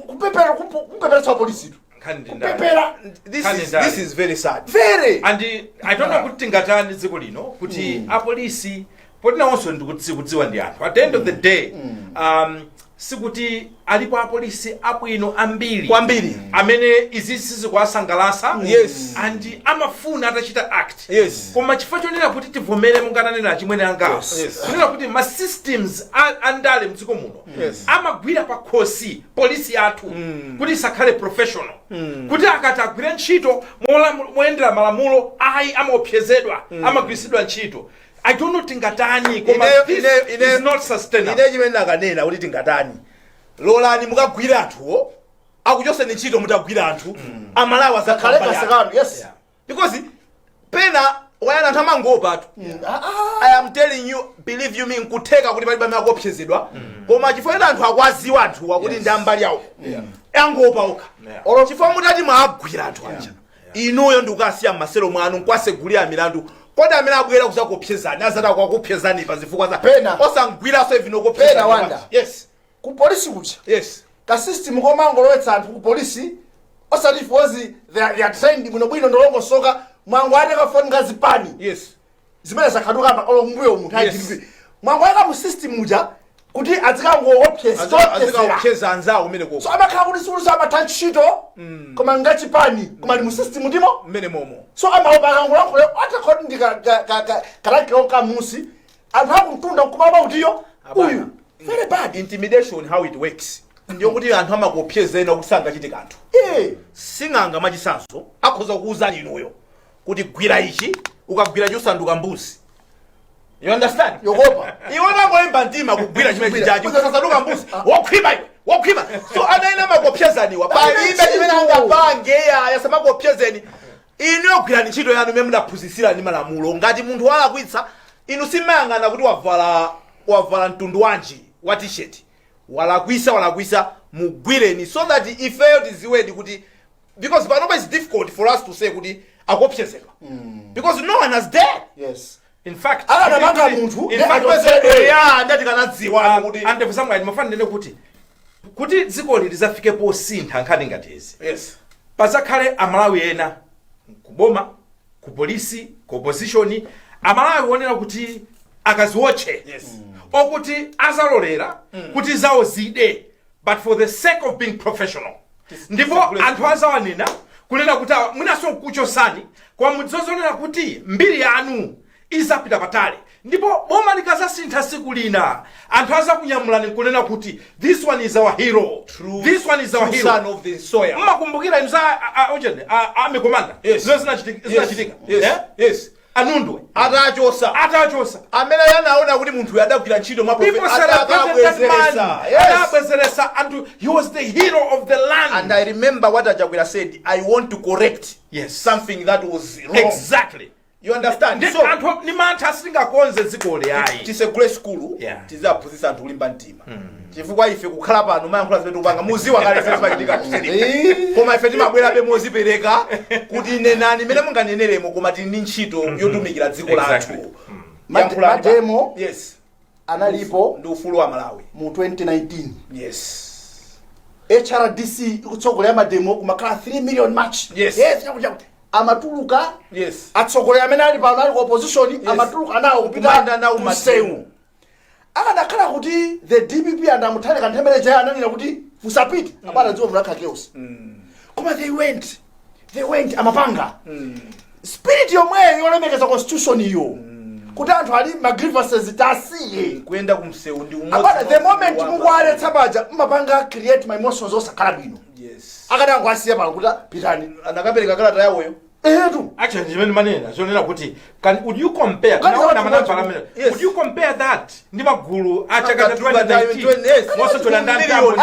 [SPEAKER 2] kupepera, kupeperetsa polisi.
[SPEAKER 3] Nkhani ndi ndale.
[SPEAKER 2] Kupepera.
[SPEAKER 1] This
[SPEAKER 3] Nkhani
[SPEAKER 1] is,
[SPEAKER 3] ndale.
[SPEAKER 1] this is very sad.
[SPEAKER 2] Very.
[SPEAKER 3] And I don't know kuti tingatani dziko lino kuti apolisi, poti nawonso ndikudziwa ndi anthu at the end of the day, sikuti alipo apolisi abwino ambiri
[SPEAKER 1] Kwambiri.
[SPEAKER 3] amene izi sizikuwasangalasa and amafuna atachita act, koma chifukwa chonena kuti tivomere, mungananena chimwene anga, kunena kuti ma systems andale mdziko muno amagwira pakhosi polisi yathu kuti isakhale professional, kuti akati agwire ntchito moyendera malamulo, ayi, amaopsezedwa, amagwiritsidwa ntchito. I don't know tingatani, koma this is not sustainable.
[SPEAKER 1] Ine chimene nakanena kuti tingatani, lolani mukagwira anthuwo, akuchoseni ntchito mutagwira anthu, Amalawi
[SPEAKER 2] kale
[SPEAKER 1] azakhala.
[SPEAKER 2] Kasekano, yes.
[SPEAKER 1] Because pena wayana anthu amangopatu. I am telling you, believe you me, nkutheka kuti palibe amene akuopsezedwa, koma chifukwa choti anthu akwaziwa anthuwa kuti ndi ambali yawo, angopa okha. Chifukwa mutati mwagwira anthu aja, inuyo ndikukasiya mmaselo mwanu nkwasegulira milandu, kodi amene abwera kuzakuopsezani azati akukupsezani pa zifukwa za
[SPEAKER 2] Pena.
[SPEAKER 1] osangwiraso even okupsezani?
[SPEAKER 2] Pena, Wanda.
[SPEAKER 1] Yes.
[SPEAKER 2] Ku polisi kucha, ka system komangolowetsa anthu ku polisi osati fozi they are trained bwinobwino, ndolongosoka, mwango ateka foni ngazipani zimene zakhaduka pa olo mbuyo munthu ayi mwango ayika mu system muja kuti azikangoopseza.
[SPEAKER 1] Azikaopseza anzawo umene koko.
[SPEAKER 2] So amakhala kuti sikuti amatha ntchito, koma ngachipani, koma ndi mu system ndimo
[SPEAKER 1] Mmene momo.
[SPEAKER 2] So amaopa akangolankhula atakhoti ndi kalakiro kamusi, anthu akumtunda nkumaba kutiyo uyu very bad.
[SPEAKER 1] Intimidation, how it works, ndiyo kuti anthu amakuopseza ena kuti sangachite kanthu. Sing'anga machisanzo akhoza kukuwuzani inuyo kuti gwira ichi, ukagwira chosanduka mbuzi, you understand?
[SPEAKER 2] Yokopa.
[SPEAKER 1] Iwe tangoyimba mtima kugwira chimene chichachi, usasanduka mbuzi, wokhwima iwe, wokhwima. So ana ena amakuopsezaniwa, palibe chimene angapange yaya, samakuopsezeni inuyo. Gwirani ntchito yanu imene mudaphunzitsira ndi malamulo. Ngati munthu walakwitsa, inu simayang'ana kuti wavala mtundu wanji wa T-shirt. Walakwisa, walakwisa, mugwireni so that ifeyo tiziwedi kuti, because panopa it's difficult for us to say kuti akuopsezedwa because no one has dared.
[SPEAKER 3] In fact,
[SPEAKER 2] Akanamanga munthu,
[SPEAKER 3] in
[SPEAKER 2] ne
[SPEAKER 3] fact,
[SPEAKER 2] atosedwe.
[SPEAKER 1] Ya, ndati kanadziwa kuti
[SPEAKER 3] Andevu zamwayi, ndimafana kuti dzikoli lizafike posintha nkhani ngati izi, pazakhale Amalawi ena kuboma, ku polisi, ku opposition, Amalawi onena kuti akaziwotche, okuti azalolera kuti zawo zide, but for the sake of being professional. Ndipo anthu azawanena kunena kuti awa mwinaso nkuchosani, koma mudzozonena kuti mbiri yanu izapita patali, ndipo boma likazasintha siku lina, anthu azakunyamulani nkunena kuti this one is our hero. This one is our
[SPEAKER 1] True
[SPEAKER 3] hero.
[SPEAKER 1] son of the soil.
[SPEAKER 3] Mmakumbukira inu za ujeni, army commander?
[SPEAKER 1] Yes.
[SPEAKER 3] Zimene zinachitika.
[SPEAKER 1] Yes.
[SPEAKER 3] Eh?
[SPEAKER 1] Yes.
[SPEAKER 3] Anundwe.
[SPEAKER 1] Atachosa.
[SPEAKER 3] Atachosa.
[SPEAKER 1] Amene anaona kuti munthu adagwira ntchito mwa
[SPEAKER 3] People celebrated that man.
[SPEAKER 1] Yes.
[SPEAKER 3] Adabwezeresa anthu. He was the hero of the land.
[SPEAKER 1] And I remember what Achakwera said, "I want to correct something that was wrong." You understand?
[SPEAKER 3] Ndi
[SPEAKER 1] So
[SPEAKER 3] anthu ni mantha, sitingakonze dzikoli ayi.
[SPEAKER 1] Tisegule sukulu, tiziaphunzitsa anthu kulimba mtima, chifukwa ife kukhala pano mayankhula zimene tikupanga, muziwa kale zimene zimachitika kuseri, koma ife timabwerabe mozipereka kuti nenani imene munganeneremo, koma tili ndi ntchito yotumikira dziko lathu. Yankhulani.
[SPEAKER 2] Mademo analipo
[SPEAKER 1] ndi ufulu wa Malawi.
[SPEAKER 2] Mu 2019, HRDC ikutsogolera mademo, kumakhala 3 million march. Yes, chakuti amatuluka atsogoleri amene ali pano ali ku opposition, amatuluka nawo kupita
[SPEAKER 1] Kumayenda nawo
[SPEAKER 2] kumsewu.
[SPEAKER 1] Mademo.
[SPEAKER 2] Akanakhala kuti the DPP and aMutharika nthawi jaya ananena kuti musapite, apana dziwo munakhala chaos, koma they went, they went. Amapanga spirit yomweyo yolemekeza constitution iyo, kuti anthu ali ma grievances tasiye.
[SPEAKER 1] Kuyenda kumsewu ndi umodzi
[SPEAKER 2] Apana, the
[SPEAKER 1] mwa
[SPEAKER 2] moment
[SPEAKER 1] ufulu wa
[SPEAKER 2] mukuwaletsa paja, mmapanga create my emotions osakhala bwino. Akadango asiya pano kuti pitani.
[SPEAKER 1] Anakapereka kalata yawoyo.
[SPEAKER 2] Etu.
[SPEAKER 3] Actually, chimene manena zonena kuti would you compare
[SPEAKER 2] Kani
[SPEAKER 3] tinaona manamba amene, would you compare that ndi magulu a chaka cha 2019 mosochona ndani?
[SPEAKER 1] Million.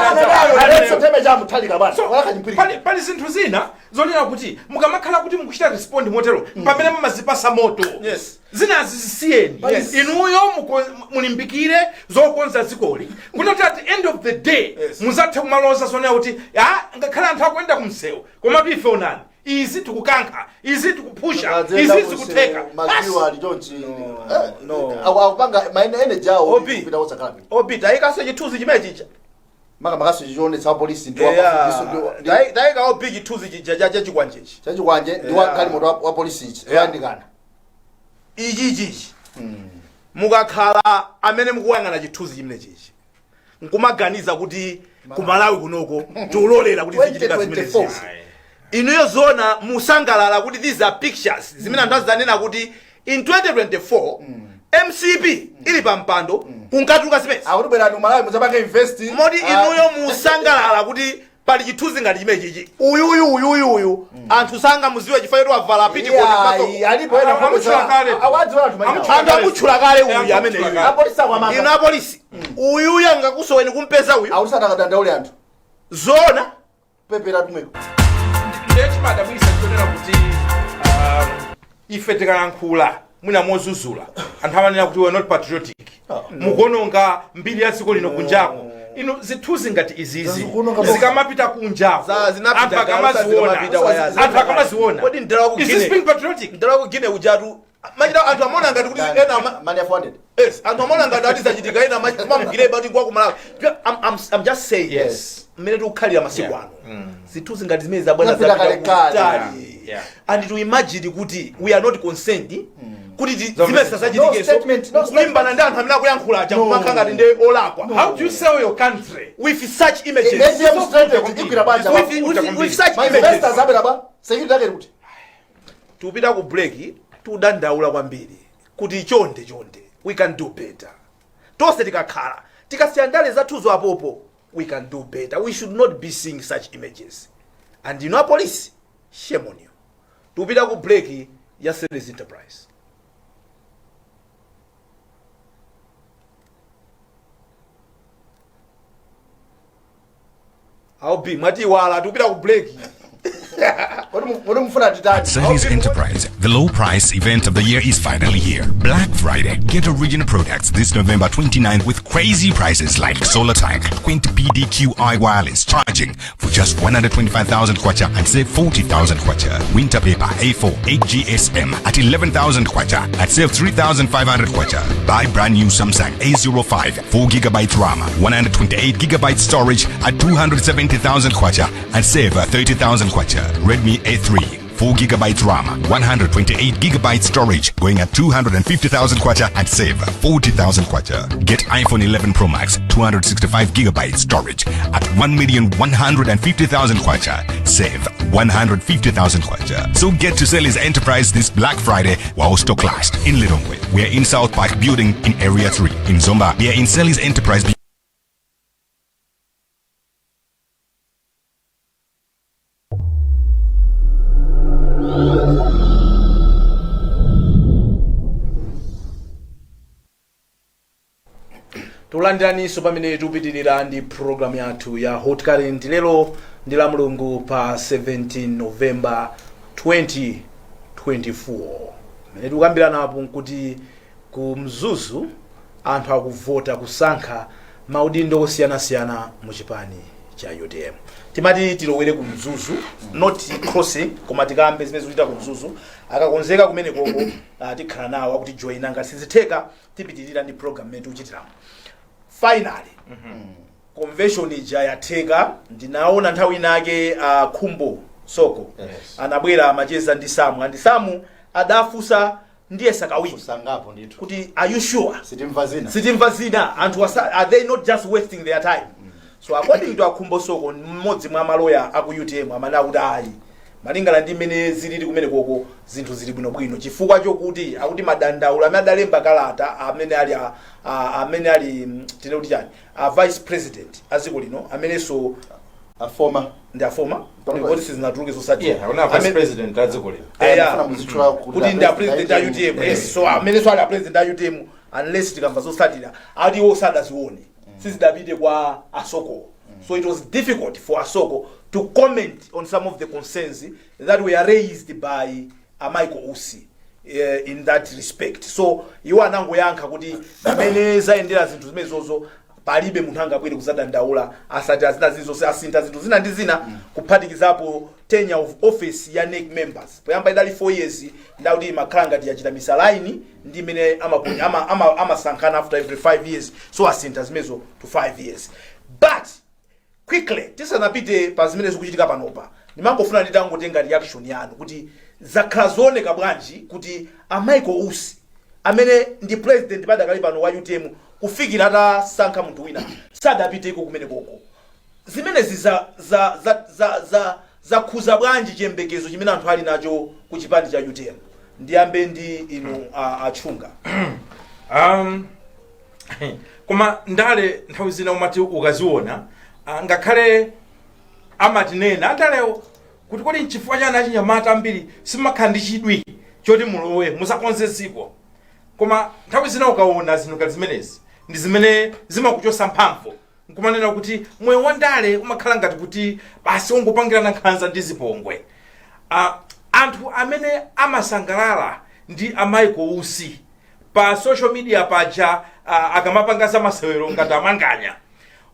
[SPEAKER 2] Aletsa nthawi cha Mutharika bwana.
[SPEAKER 3] So,
[SPEAKER 2] Wakachimpirika.
[SPEAKER 3] pali zinthu zina zonena kuti mukamakhala kuti mukuchita respond motero, pamene mumazipasa moto. Zinazi zisiyeni. Inuyo mulimbikire zokonza dzikoli, kuti at the end of the day muzathe kumaloza zonena kuti ah, ngakhale anthu akuyenda kumsewu, komatu ife onani, Izi tikukankha, izi tikupusha, izi zikutheka.
[SPEAKER 2] Makiwa ali chonchi.
[SPEAKER 1] No.
[SPEAKER 2] Akupanga maene energy awo
[SPEAKER 1] Obi.
[SPEAKER 2] kupita osakhala bwino.
[SPEAKER 1] Obi, tayikaso chithunzi chimene chicha.
[SPEAKER 2] Makamakaso chichionetsa apolisi ndi
[SPEAKER 1] Tayika Obi chithunzi chija cha chikwanjechi.
[SPEAKER 2] Chachikwanje ndi wa galimoto wa polisi ichi zoyandikana.
[SPEAKER 1] Ichi ichichi mukakhala amene mukuyang'ana chithunzi chimene chichi nkumaganiza kuti ku Malawi kunoko tiulolera kuti zichitika zimene
[SPEAKER 2] 2024.
[SPEAKER 1] zizi, inuyo zona musangalala kuti these are pictures zimene anthu azanena kuti in 2024 MCP ili pa mpando kunkatuluka zimene
[SPEAKER 2] Akuti bwerani ku Malawi mudzapange invest.
[SPEAKER 1] Moti inuyo musangalala kuti pali chithunzi ngati chimene chichi, uyuyu uyuyu uyu anthu sangamuziwe chifukwa choti wavala pitikoto?
[SPEAKER 2] Iya, alipo ena.
[SPEAKER 3] Amutchula kale.
[SPEAKER 2] Awadziwa anthu mayina.
[SPEAKER 3] Amutchula.
[SPEAKER 1] Anthu amutchula kale uyu amene
[SPEAKER 3] Amutchula
[SPEAKER 1] uyu.
[SPEAKER 3] kale.
[SPEAKER 2] Apolisi akwamanga.
[SPEAKER 1] Inu apolisi, uyuyu angakusoweni kumpeza uyu?
[SPEAKER 2] Akuti sadakadandaule anthu.
[SPEAKER 1] Zona?
[SPEAKER 2] Pepera tumweko.
[SPEAKER 3] Ndiye chimadabwisa chionera kuti ife tikayankhula mwina mozuzula, anthu amanena kuti we are not patriotic, mukuononga mbiri ya dziko lino kunjako. Inu, zithunzi ngati izizi
[SPEAKER 2] Zikuononga.
[SPEAKER 3] zikamapita kunjako,
[SPEAKER 1] Zinapita
[SPEAKER 3] anthu
[SPEAKER 1] kale,
[SPEAKER 3] akamaziona,
[SPEAKER 1] zikamapita wayazi.
[SPEAKER 3] anthu akamaziona,
[SPEAKER 1] Kodi mdala wa ku
[SPEAKER 3] is this
[SPEAKER 1] Guinea?
[SPEAKER 3] being patriotic?
[SPEAKER 1] Mdala ku Guinea ujatu machita anthu amaona ngati kuti ena
[SPEAKER 2] Mani ya 400.
[SPEAKER 1] Yes, anthu amaona ngati ati zachitika ena mamugireba kuti kwa ku Malawi. I'm just saying, mmene tikukhalira masiku ano, zithunzi ngati zimene zabwana
[SPEAKER 2] Zapita
[SPEAKER 1] zapita
[SPEAKER 2] kale kale.
[SPEAKER 1] kutali. And to imagine kuti we are not concerned kuti zimene
[SPEAKER 2] No
[SPEAKER 1] zisachitikeso,
[SPEAKER 2] statement, no.
[SPEAKER 1] kulimbana ndi anthu amene akuyankhula aja, kumakhala ngati ndi olakwa.
[SPEAKER 3] How do you sell your country
[SPEAKER 1] With such images.
[SPEAKER 2] ATM strategy igwira banja.
[SPEAKER 1] With such
[SPEAKER 2] Ma
[SPEAKER 1] images.
[SPEAKER 2] investors abwera ba security yake kuti
[SPEAKER 1] Tikupita ku break. Tikudandaula kwambiri kuti chonde chonde, we can do better. Tonse tikakhala tikasiya ndale zathuzo apopo, we can do better. We should not be seeing such images. And inu apolisi, shame on you. Tikupita ku break ya Series Enterprise. Aubi mwatiwala, tikupita ku break.
[SPEAKER 2] Kodi mufuna titani?
[SPEAKER 4] Sally's Enterprise, the low price event of the year is finally here. Black Friday. Get original products this November 29th with crazy prices like Solar Tank, Quint PDQI wireless charging for just 125,000 kwacha and save 40,000 kwacha. Winter paper A4 8 GSM at 11,000 kwacha and save 3,500 kwacha. Buy brand new Samsung A05 4 gigabyte RAM, 128 gigabyte storage at 270,000 kwacha and save 30,000 kwacha. Redmi A3 4 gigabytes RAM, 128 gigabyte storage, going at 250,000 kwacha and save 40,000 kwacha. Get iPhone 11 Pro Max, 265 gigabyte storage at 1,150,000 kwacha. Save 150,000 kwacha. So get to Sally's Enterprise this Black Friday while stock lasts. In Lilongwe, we are in South Park Building in Area 3. In Zomba, we are in Sally's Enterprise.
[SPEAKER 1] Tulandiraninso pamene tikupitirira ndi program yathu ya Hot Current. Lero ndi la Mulungu pa 17 November 2024. Pamene tikukambiranapo nkuti ku Mzuzu anthu akuvota kusankha maudindo osiyanasiyana mu chipani cha UTM. Timati tilowere ku Mzuzu, not crossing, koma tikambe zimene zikuchitika ku Mzuzu. Akakonzeka kumene koko, tikhala nawo akuti joina. Ngati sizitheka, tipitirira ndi program imene tikuchitiramo. Finally convention ija yatheka. Ndinaona nthawi inake Khumbo Soko anabwera amacheza ndi Samu, and Samu adafunsa ndiye sakawiri
[SPEAKER 2] Kusangapo ndithu.
[SPEAKER 1] kuti, "Are you sure
[SPEAKER 2] Sitimva zina?"
[SPEAKER 1] Sitimva zina? Anthu are they not just wasting their time? So according to Akhumbo Soko, mmodzi mwa maloya aku UTM, amene akuti ayi, malingana ndi mmene zilili kumene koko, zinthu zili bwinobwino, chifukwa chokuti akuti madandaulo amene adalemba kalata amene ali amene ali tine kuti chani, a vice president a dziko lino amenenso
[SPEAKER 2] A former.
[SPEAKER 1] Ndi a former kuti sizinatuluke zosati
[SPEAKER 3] Yeah, una vice president a dziko lino.
[SPEAKER 2] Amafuna muzitchula
[SPEAKER 1] kuti ndi a president a UTM. Yes, so amenenso ali a president a UTM, unless tikamva zosatira, ati iwo sadazione, sizidapite kwa Asoko, so it was difficult for Asoko to comment on some of the concerns that were raised by a Michael Usi in that respect. So iwo anangoyankha kuti mmene zayendera zinthu zimenezozo. Palibe munthu angabwere kuzadandaula asati azina zilizonse asintha zinthu zina ndi zina, kuphatikizapo tenure of office ya NEC members. Poyamba idali 4 years, ndakuti imakhala ngati yachita misalaini ndi imene amasankhana ama after every 5 years, so asintha zimenezo to 5 years. But quickly, tisanapite pa zimene zikuchitika panopa, ndimangofuna nditangotenga reaction yanu kuti zakhala zooneka bwanji kuti a Michael Usi, amene ndi president padakali pano wa UTM, kufikira atasankha munthu wina, sadapiteko kumene koko. Zimenezi za zakhuza bwanji chiyembekezo chimene anthu ali nacho ku chipani cha UTM? Ndiyambe ndi inu, Achunga.
[SPEAKER 3] Koma ndale nthawi zina umati ukaziona, ngakhale amatinena andalewo kuti kodi nchifukwa chani achinyamata ambiri simakhala ndi chidwi choti mulowe musakonze dziko, koma nthawi zina ukaona zinthu ngati zimenezi ndi zimene zimakuchosa mphamvu nkumanena kuti moyo wa ndale umakhala ngati kuti basi ungopangirana nkhanza ndi zipongwe. Anthu amene amasangalala ndi a Michael Usi pa social media paja, akamapanga za masewero ngati amanganya,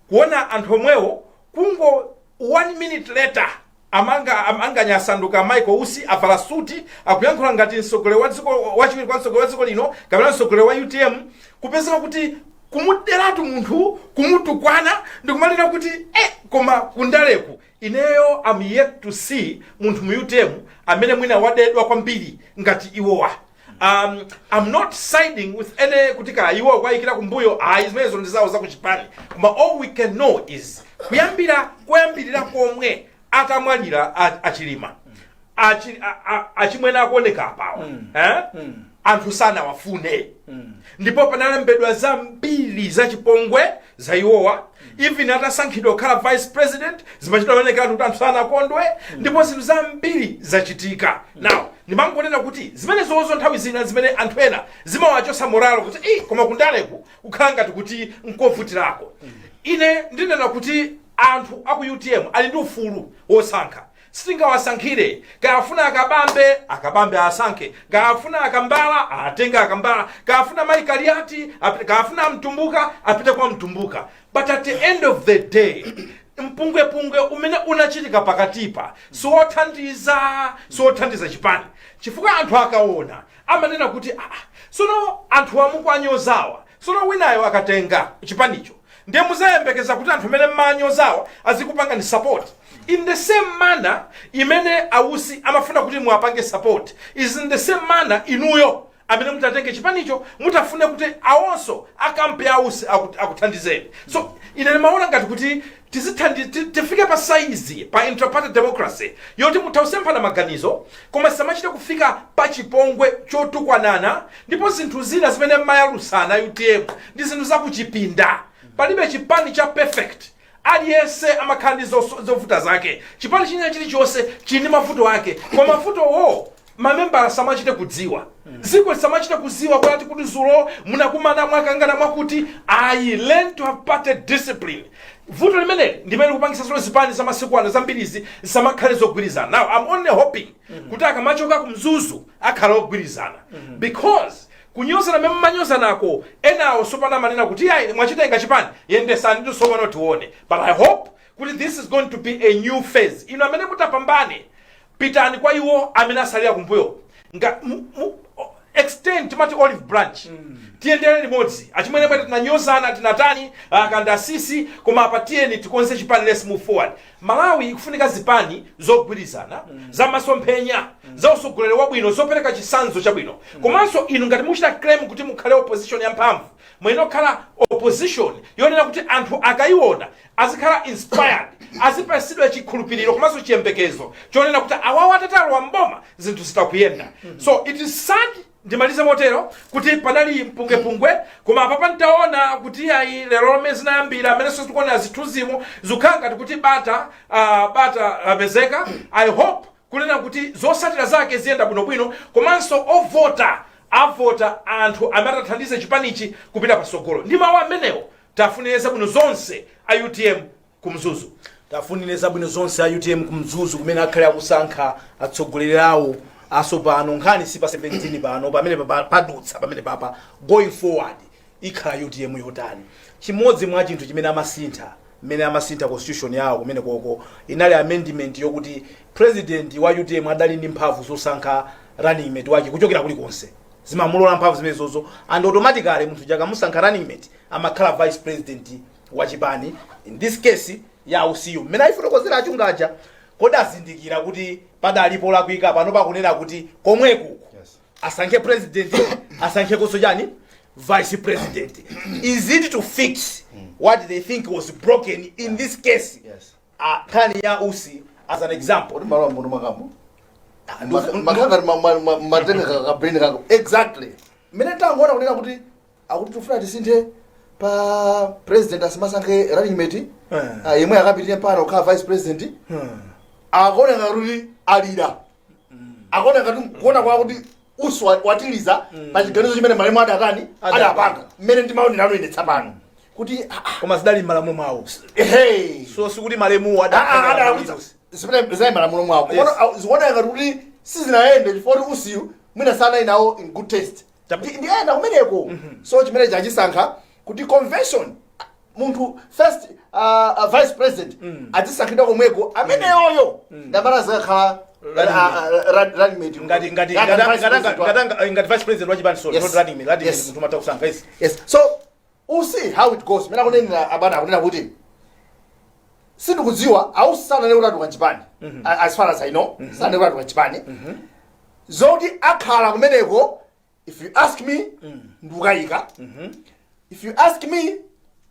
[SPEAKER 3] kuona anthu omwewo kungo one minute later amanganya asanduka Michael Usi, avala suti, akuyankhula ngati mtsogoleri wa dziko, wachiwiri kwa mtsogoleri wa dziko lino kapena mtsogoleri wa UTM, kupezeka kuti kumuderatu munthu, kumutukwana, ndikumanena kuti koma kundaleku ineyo am yet to see munthu mu UTM amene mwina wadedwa kwambiri ngati iwowa. I'm not siding with any kuti ka iwo kwayikira kumbuyo, ayi, zimenezo ndi zawo zakuchipani. Koma all we can know is kuyambira koyambirira komwe atamwalira Achilima, achimwene akuoneka apawa, eh? Anthu sanawafune ndipo panalembedwa zambiri zachipongwe za iwowa. Even atasankhidwa kukhala vice president, zimachitwa onekera kuti anthu sanakondwe ndipo zinthu zambiri zachitika. Now ndimangonena kuti zimene zozo nthawi zina zimene anthu ena zimawachosa morale kuti i koma kundaleku kukhala ngati kuti nkovutirako. Ine ndinena kuti anthu aku UTM ali ndi ufulu wosankha, sitingawasankhire. Kafuna Akabambe, Akabambe asankhe. Kafuna Akambala, atenge Akambala. Kafuna Mai Kaliati, kafuna Mtumbuka, apite kwa Mtumbuka. But at the end of the day, mpungwepungwe umene unachitika pakatipa siwothandiza chipani, chifukwa anthu akaona amanena kuti, ah, sono anthu amukwanyozawa, sono winayo akatenga chipanicho ndiye muzayembekeza kuti anthu amene mmanyozawa azikupanga ni support in the same manner imene Ausi amafuna kuti muwapange support is in the same manner inuyo amene mutatenge chipanicho mutafune kuti awonso akampe Ausi akuthandizeni. So ine ndimaona ngati kuti tifike pa saizi pa intraparty democracy yoti mutha kusemphana maganizo, koma samachite kufika pa chipongwe chotukwanana. Ndipo zinthu zina zimene mmayalusana UTM ndi zinthu zakuchipinda. Palibe chipani cha perfect, aliyense amakhala ndi zovuta zake. Chipani china chilichonse chili ndi mavuto ake, koma mavutowo mamembala samachite kudziwa, dziko samachite kudziwa kwati kuti zulo munakumana mwakangana mwakuti ayi. Learn to have party discipline. Vuto limeneli ndimene likupangisa zolo zipani za masiku ano zambirizi zisamakhale zogwirizana. Now I'm only hoping kuti akamachoka ku Mzuzu akhala ogwirizana, because kunyozana mmene mumanyozanako, enawo sopano amanena kuti ayi, mwachitenga chipani, yendesani ndi sopano tione. But I hope kuti this is going to be a new phase. Ino amene mutapambane, pitani kwa iwo amene asalira kumbuyo nga extend, timati olive branch, tiyendere limodzi. Achimwene bwete tinanyozana, tinatani, akanda asisi, koma apa tiyeni tikonze chipani, let's move forward. Malawi ikufunika zipani zogwirizana, zamasomphenya, za usogoleri wabwino, zopereka chitsanzo chabwino. Komanso inu ngati muchita claim kuti mukhale opposition yamphamvu, mwene kukhala opposition yonena kuti anthu akayiona azikhala inspired, azipasidwa chikhulupiriro komanso chiyembekezo chonena kuti awawo atatalowa mboma zinthu zitakuyenda. So it is sad, ndimalize motero, kuti panali mpungwepungwe, koma apapa ntaona kuti ayi, lero lomwe zinayambira amenenso tikuonera zithunzimo, zikukhala ngati kuti bata lapezeka. I hope kunena kuti zotsatira zake ziyenda bwinobwino, komanso ovota avota anthu amene atathandize chipanichi kupita pasogolo. Ndi mawu amenewo, tafunire zabwino zonse a UTM kumzuzu.
[SPEAKER 1] Tafunire zabwino zonse a UTM kumzuzu, kumene akhale akusankha atsogoleri awo asopano. Nkhani si pa 17 pano, pamene padutsa pamene papa. Going forward, Ikhala UTM yotani? Chimodzi mwa chinthu chimene amasintha, mmene amasintha constitution yawo kumene koko, inali amendment yokuti president wa UTM adali ndi mphamvu zosankha running mate wake kuchokera kulikonse. Zimamulola mphamvu zimenezozo, and automatically munthu chakamusankha running mate amakhala vice president wa chipani, in this case ya Usiyo mmene ayifotokozera achungaja. Kodi azindikira kuti padalipo lakwika pano pakunena kuti komwekuko asankhe president, asankhekonso chani, vice president? Is it to fix what they think was broken in this case?
[SPEAKER 2] Yes.
[SPEAKER 1] Nkhani ya Usi as an example.
[SPEAKER 2] Kuti malo munthu mwakamo makanga matenga ka brain kako exactly mmene tangoona kunena kuti akuti tifuna tisinthe pa president asimasankhe running mate, yemwe akapitire pano kukhala vice president, akuoneka kuti alira, akuoneka kuti kuona kwa kuti Usi watiliza pa chiganizo chimene malemu adatani, adapanga, mmene ndimaonera ine tsapano kuti
[SPEAKER 1] Koma zidali m'malamulo mwawo.
[SPEAKER 2] Hey.
[SPEAKER 1] So sikuti malemuwo
[SPEAKER 2] Zimene zali malamulo mwawo. Komano zikuoneka kuti sizinayende chifukwa kuti Usiyu mwina sanali nawo in good taste. Ndiyenda kumeneko. So chimene chachisankha kuti convention, munthu first vice president azisankhidwa komweko, ameneyoyo ndamala zikakhala running mate.
[SPEAKER 1] Ngati
[SPEAKER 2] Ngati vice president
[SPEAKER 1] ngati vice president wa chipani, sorry, not running mate. Running mate munthu umatha kusankha, yes.
[SPEAKER 2] Yes, so we'll see how it goes. Mene akunenera abana, akunena kuti sindikudziwa, ausanane kuti atuluka mchipani. As far as I know, sanane kuti atuluka mchipani. Zoti akhala kumeneko, if you ask me, ndikukayika. If you ask me,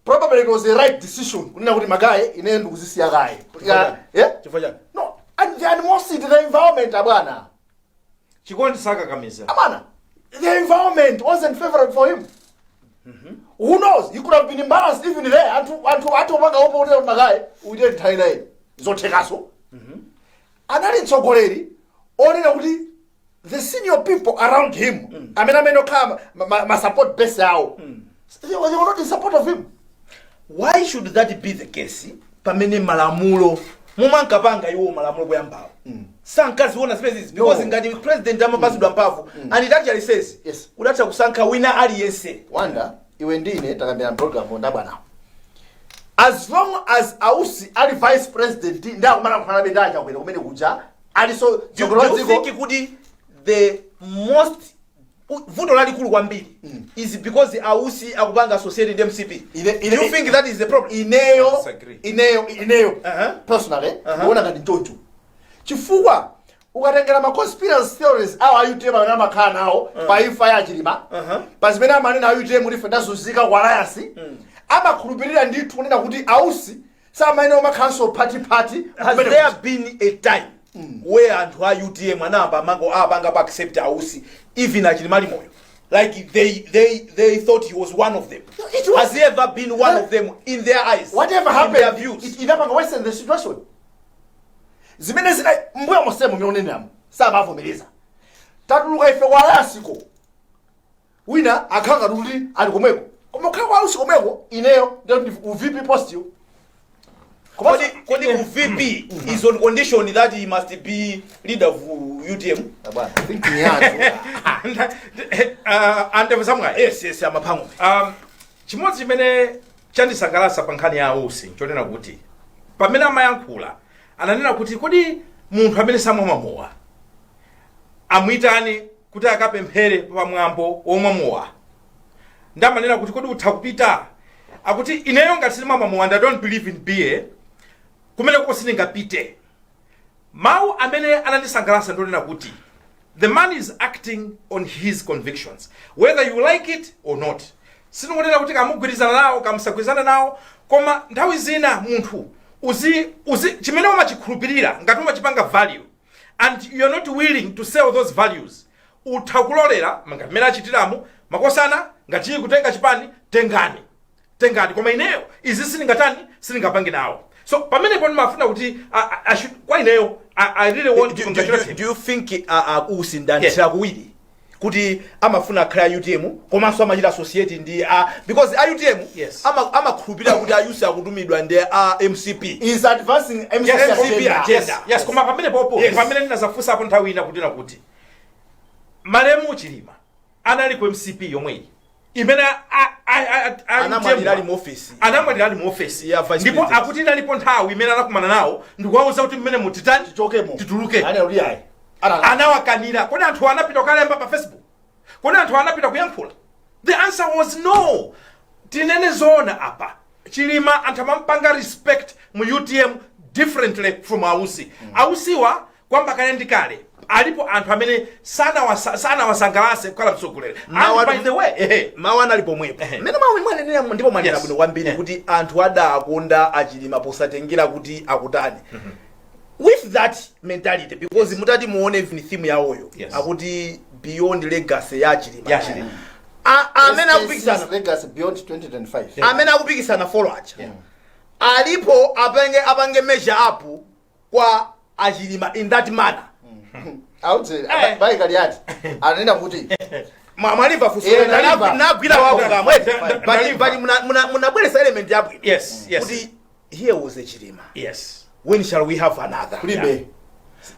[SPEAKER 2] probably it was the right decision kunena kuti magaye, ine ndikuzisiya kaye. Yeah?
[SPEAKER 1] Chifukwa chani?
[SPEAKER 2] No, and the animosity, the environment, abwana.
[SPEAKER 3] Chikondi sakakamiza.
[SPEAKER 2] Abwana, the environment wasn't favorable for him. Who knows, he could have been embarrassed even there. Anthu atopanga opo kuti magaye uite nthawi naye zothekaso. Anali mtsogoleri onena kuti the senior people around him, amene okhala ma support base awo, they were not in support of him.
[SPEAKER 1] Why should that be the case pamene malamulo mumankapanga iwo, malamulo kuyambawo sankaziona zimenezi? Because
[SPEAKER 2] No.
[SPEAKER 1] ngati president amapasidwa mphamvu, and it actually says kudatha kusankha wina aliyense.
[SPEAKER 2] Wanda, iwe ndine takambira program ndabwana, as long as Ausi ali vice president ndi akumana kukhalabe ndi Achakwera kumene kuja aliso.
[SPEAKER 1] Do you think kuti the most vuto lalikulu kwambiri is because Ausi akupanga associated MCP? Do you think that is the problem?
[SPEAKER 2] Ineyo
[SPEAKER 3] Disagree.
[SPEAKER 2] ineyo personally ndikuona ngati nchoncho, chifukwa ukatengera ma conspiracy theories awo a UTM amene amakhala nawo pa imfa ya Chilima, pa zimene amanena a UTM kuti ife tazunzika ku alliance, amakhulupirira ndithu kunena kuti Ausi samayenera umakhalanso party.
[SPEAKER 1] Has there been a time where anthu a UTM anayamba amango apanga pa accept Ausi even aChilima ali moyo, like they thought he was one of them? Has he ever been one of them in their eyes,
[SPEAKER 2] Whatever
[SPEAKER 1] in their
[SPEAKER 2] happened,
[SPEAKER 1] views?
[SPEAKER 2] Inapanga worsen the situation. Zimene zina mbuya mosemo mionenamo samavomereza, tatuluka ife kwa alliance, wina akhala ngati kuti ali komweko, koma kukhala kwa Ausi komweko, ineyo ndati u VP post yo.
[SPEAKER 1] Kodi ku VP is on condition that he must be leader of UTM?
[SPEAKER 2] Bwana, thinking yathu.
[SPEAKER 3] Andevu zamwayi.
[SPEAKER 1] Yes, amaphango.
[SPEAKER 3] Chimodzi chimene chandisangalatsa pa nkhani ya Ausi nchonena kuti pamene amayankhula ananena kuti kodi munthu amene samwa mowa amuyitane kuti akapemphere pamwambo womwa mowa, ndamanena kuti kodi utha kupita? Akuti ineyo ngati sindimamwa mowa and I don't believe in beer, kumene koko sindingapite. Mawu amene anandisangalatsa ndionena kuti the man is acting on his convictions whether you like it or not. Sinikunena kuti kamugwirizana nawo, kamusagwirizana nawo, koma nthawi zina munthu uzi chimene umachikhulupirira, ngati umachipanga value and you're not willing to sell those values, utha kulolera ngati mmene achitiramo makosana. Ngati kutenga chipani, tengani, tengani, koma ineyo izi sindingatani, sindingapange nawo. So pamenepo ndimafuna kuti kwa ineyo I really want to congratulate him.
[SPEAKER 1] Do you think Usi ndanthira kuwiri kuti amafuna akhala UTM komanso amachita associate ndi because a UTM amakhulupirira kuti a Usi akutumidwa ndi a MCP?
[SPEAKER 2] Is advancing MCP
[SPEAKER 1] MCP
[SPEAKER 2] agenda.
[SPEAKER 1] agenda.
[SPEAKER 3] Yes, koma pamenepopo pamene ndinazafunsapo nthawi ina kunena kuti malemu Chilima anali ku MCP yomweyi imene
[SPEAKER 1] Anamwalira
[SPEAKER 3] UTM
[SPEAKER 1] ali mu office.
[SPEAKER 3] Anamwalira ali mu office.
[SPEAKER 1] Ya vice
[SPEAKER 3] Ndipo
[SPEAKER 1] president.
[SPEAKER 3] akuti inalipo nthawi imene anakumana nawo ndikuwauza kuti mmene mutitani,
[SPEAKER 2] Tichokemo.
[SPEAKER 3] tituluke.
[SPEAKER 2] Anena kuti ayi.
[SPEAKER 3] Anawakanira. Kodi anthu anapita kukalemba pa Facebook? Kodi anthu anapita kuyankhula? The answer was no. Tinene zoona apa, Chilima anthu amampanga respect mu UTM differently from Ausi. Ausiwa kwamba kale ndi kale alipo anthu amene sanawasangalase kukhala mtsogoleri. And by the way, ehe.
[SPEAKER 1] Mawu anali pomwepo mmene mawu mwanenera, ndipo mwanena bwino kwambiri kuti anthu adakonda aChilima posatengera kuti akutani, with that mentality, because mutati muone even theme yawoyo, akuti beyond legacy ya Chilima.
[SPEAKER 3] Ya Chilima.
[SPEAKER 1] Amene akupikisana
[SPEAKER 2] Legacy beyond 2025.
[SPEAKER 1] Amene akupikisana four aja alipo apange measure up kwa aChilima in that manner?
[SPEAKER 2] Audze. Mai Kaliati ananena kuti
[SPEAKER 1] Mwalimva funso?
[SPEAKER 2] Eh, ndalimva.
[SPEAKER 1] Nagwira wako kamwe.
[SPEAKER 3] Ndalimva.
[SPEAKER 1] But munabweresa element yabwino kuti here was a Chilima. When shall we have another?
[SPEAKER 2] Kulibe.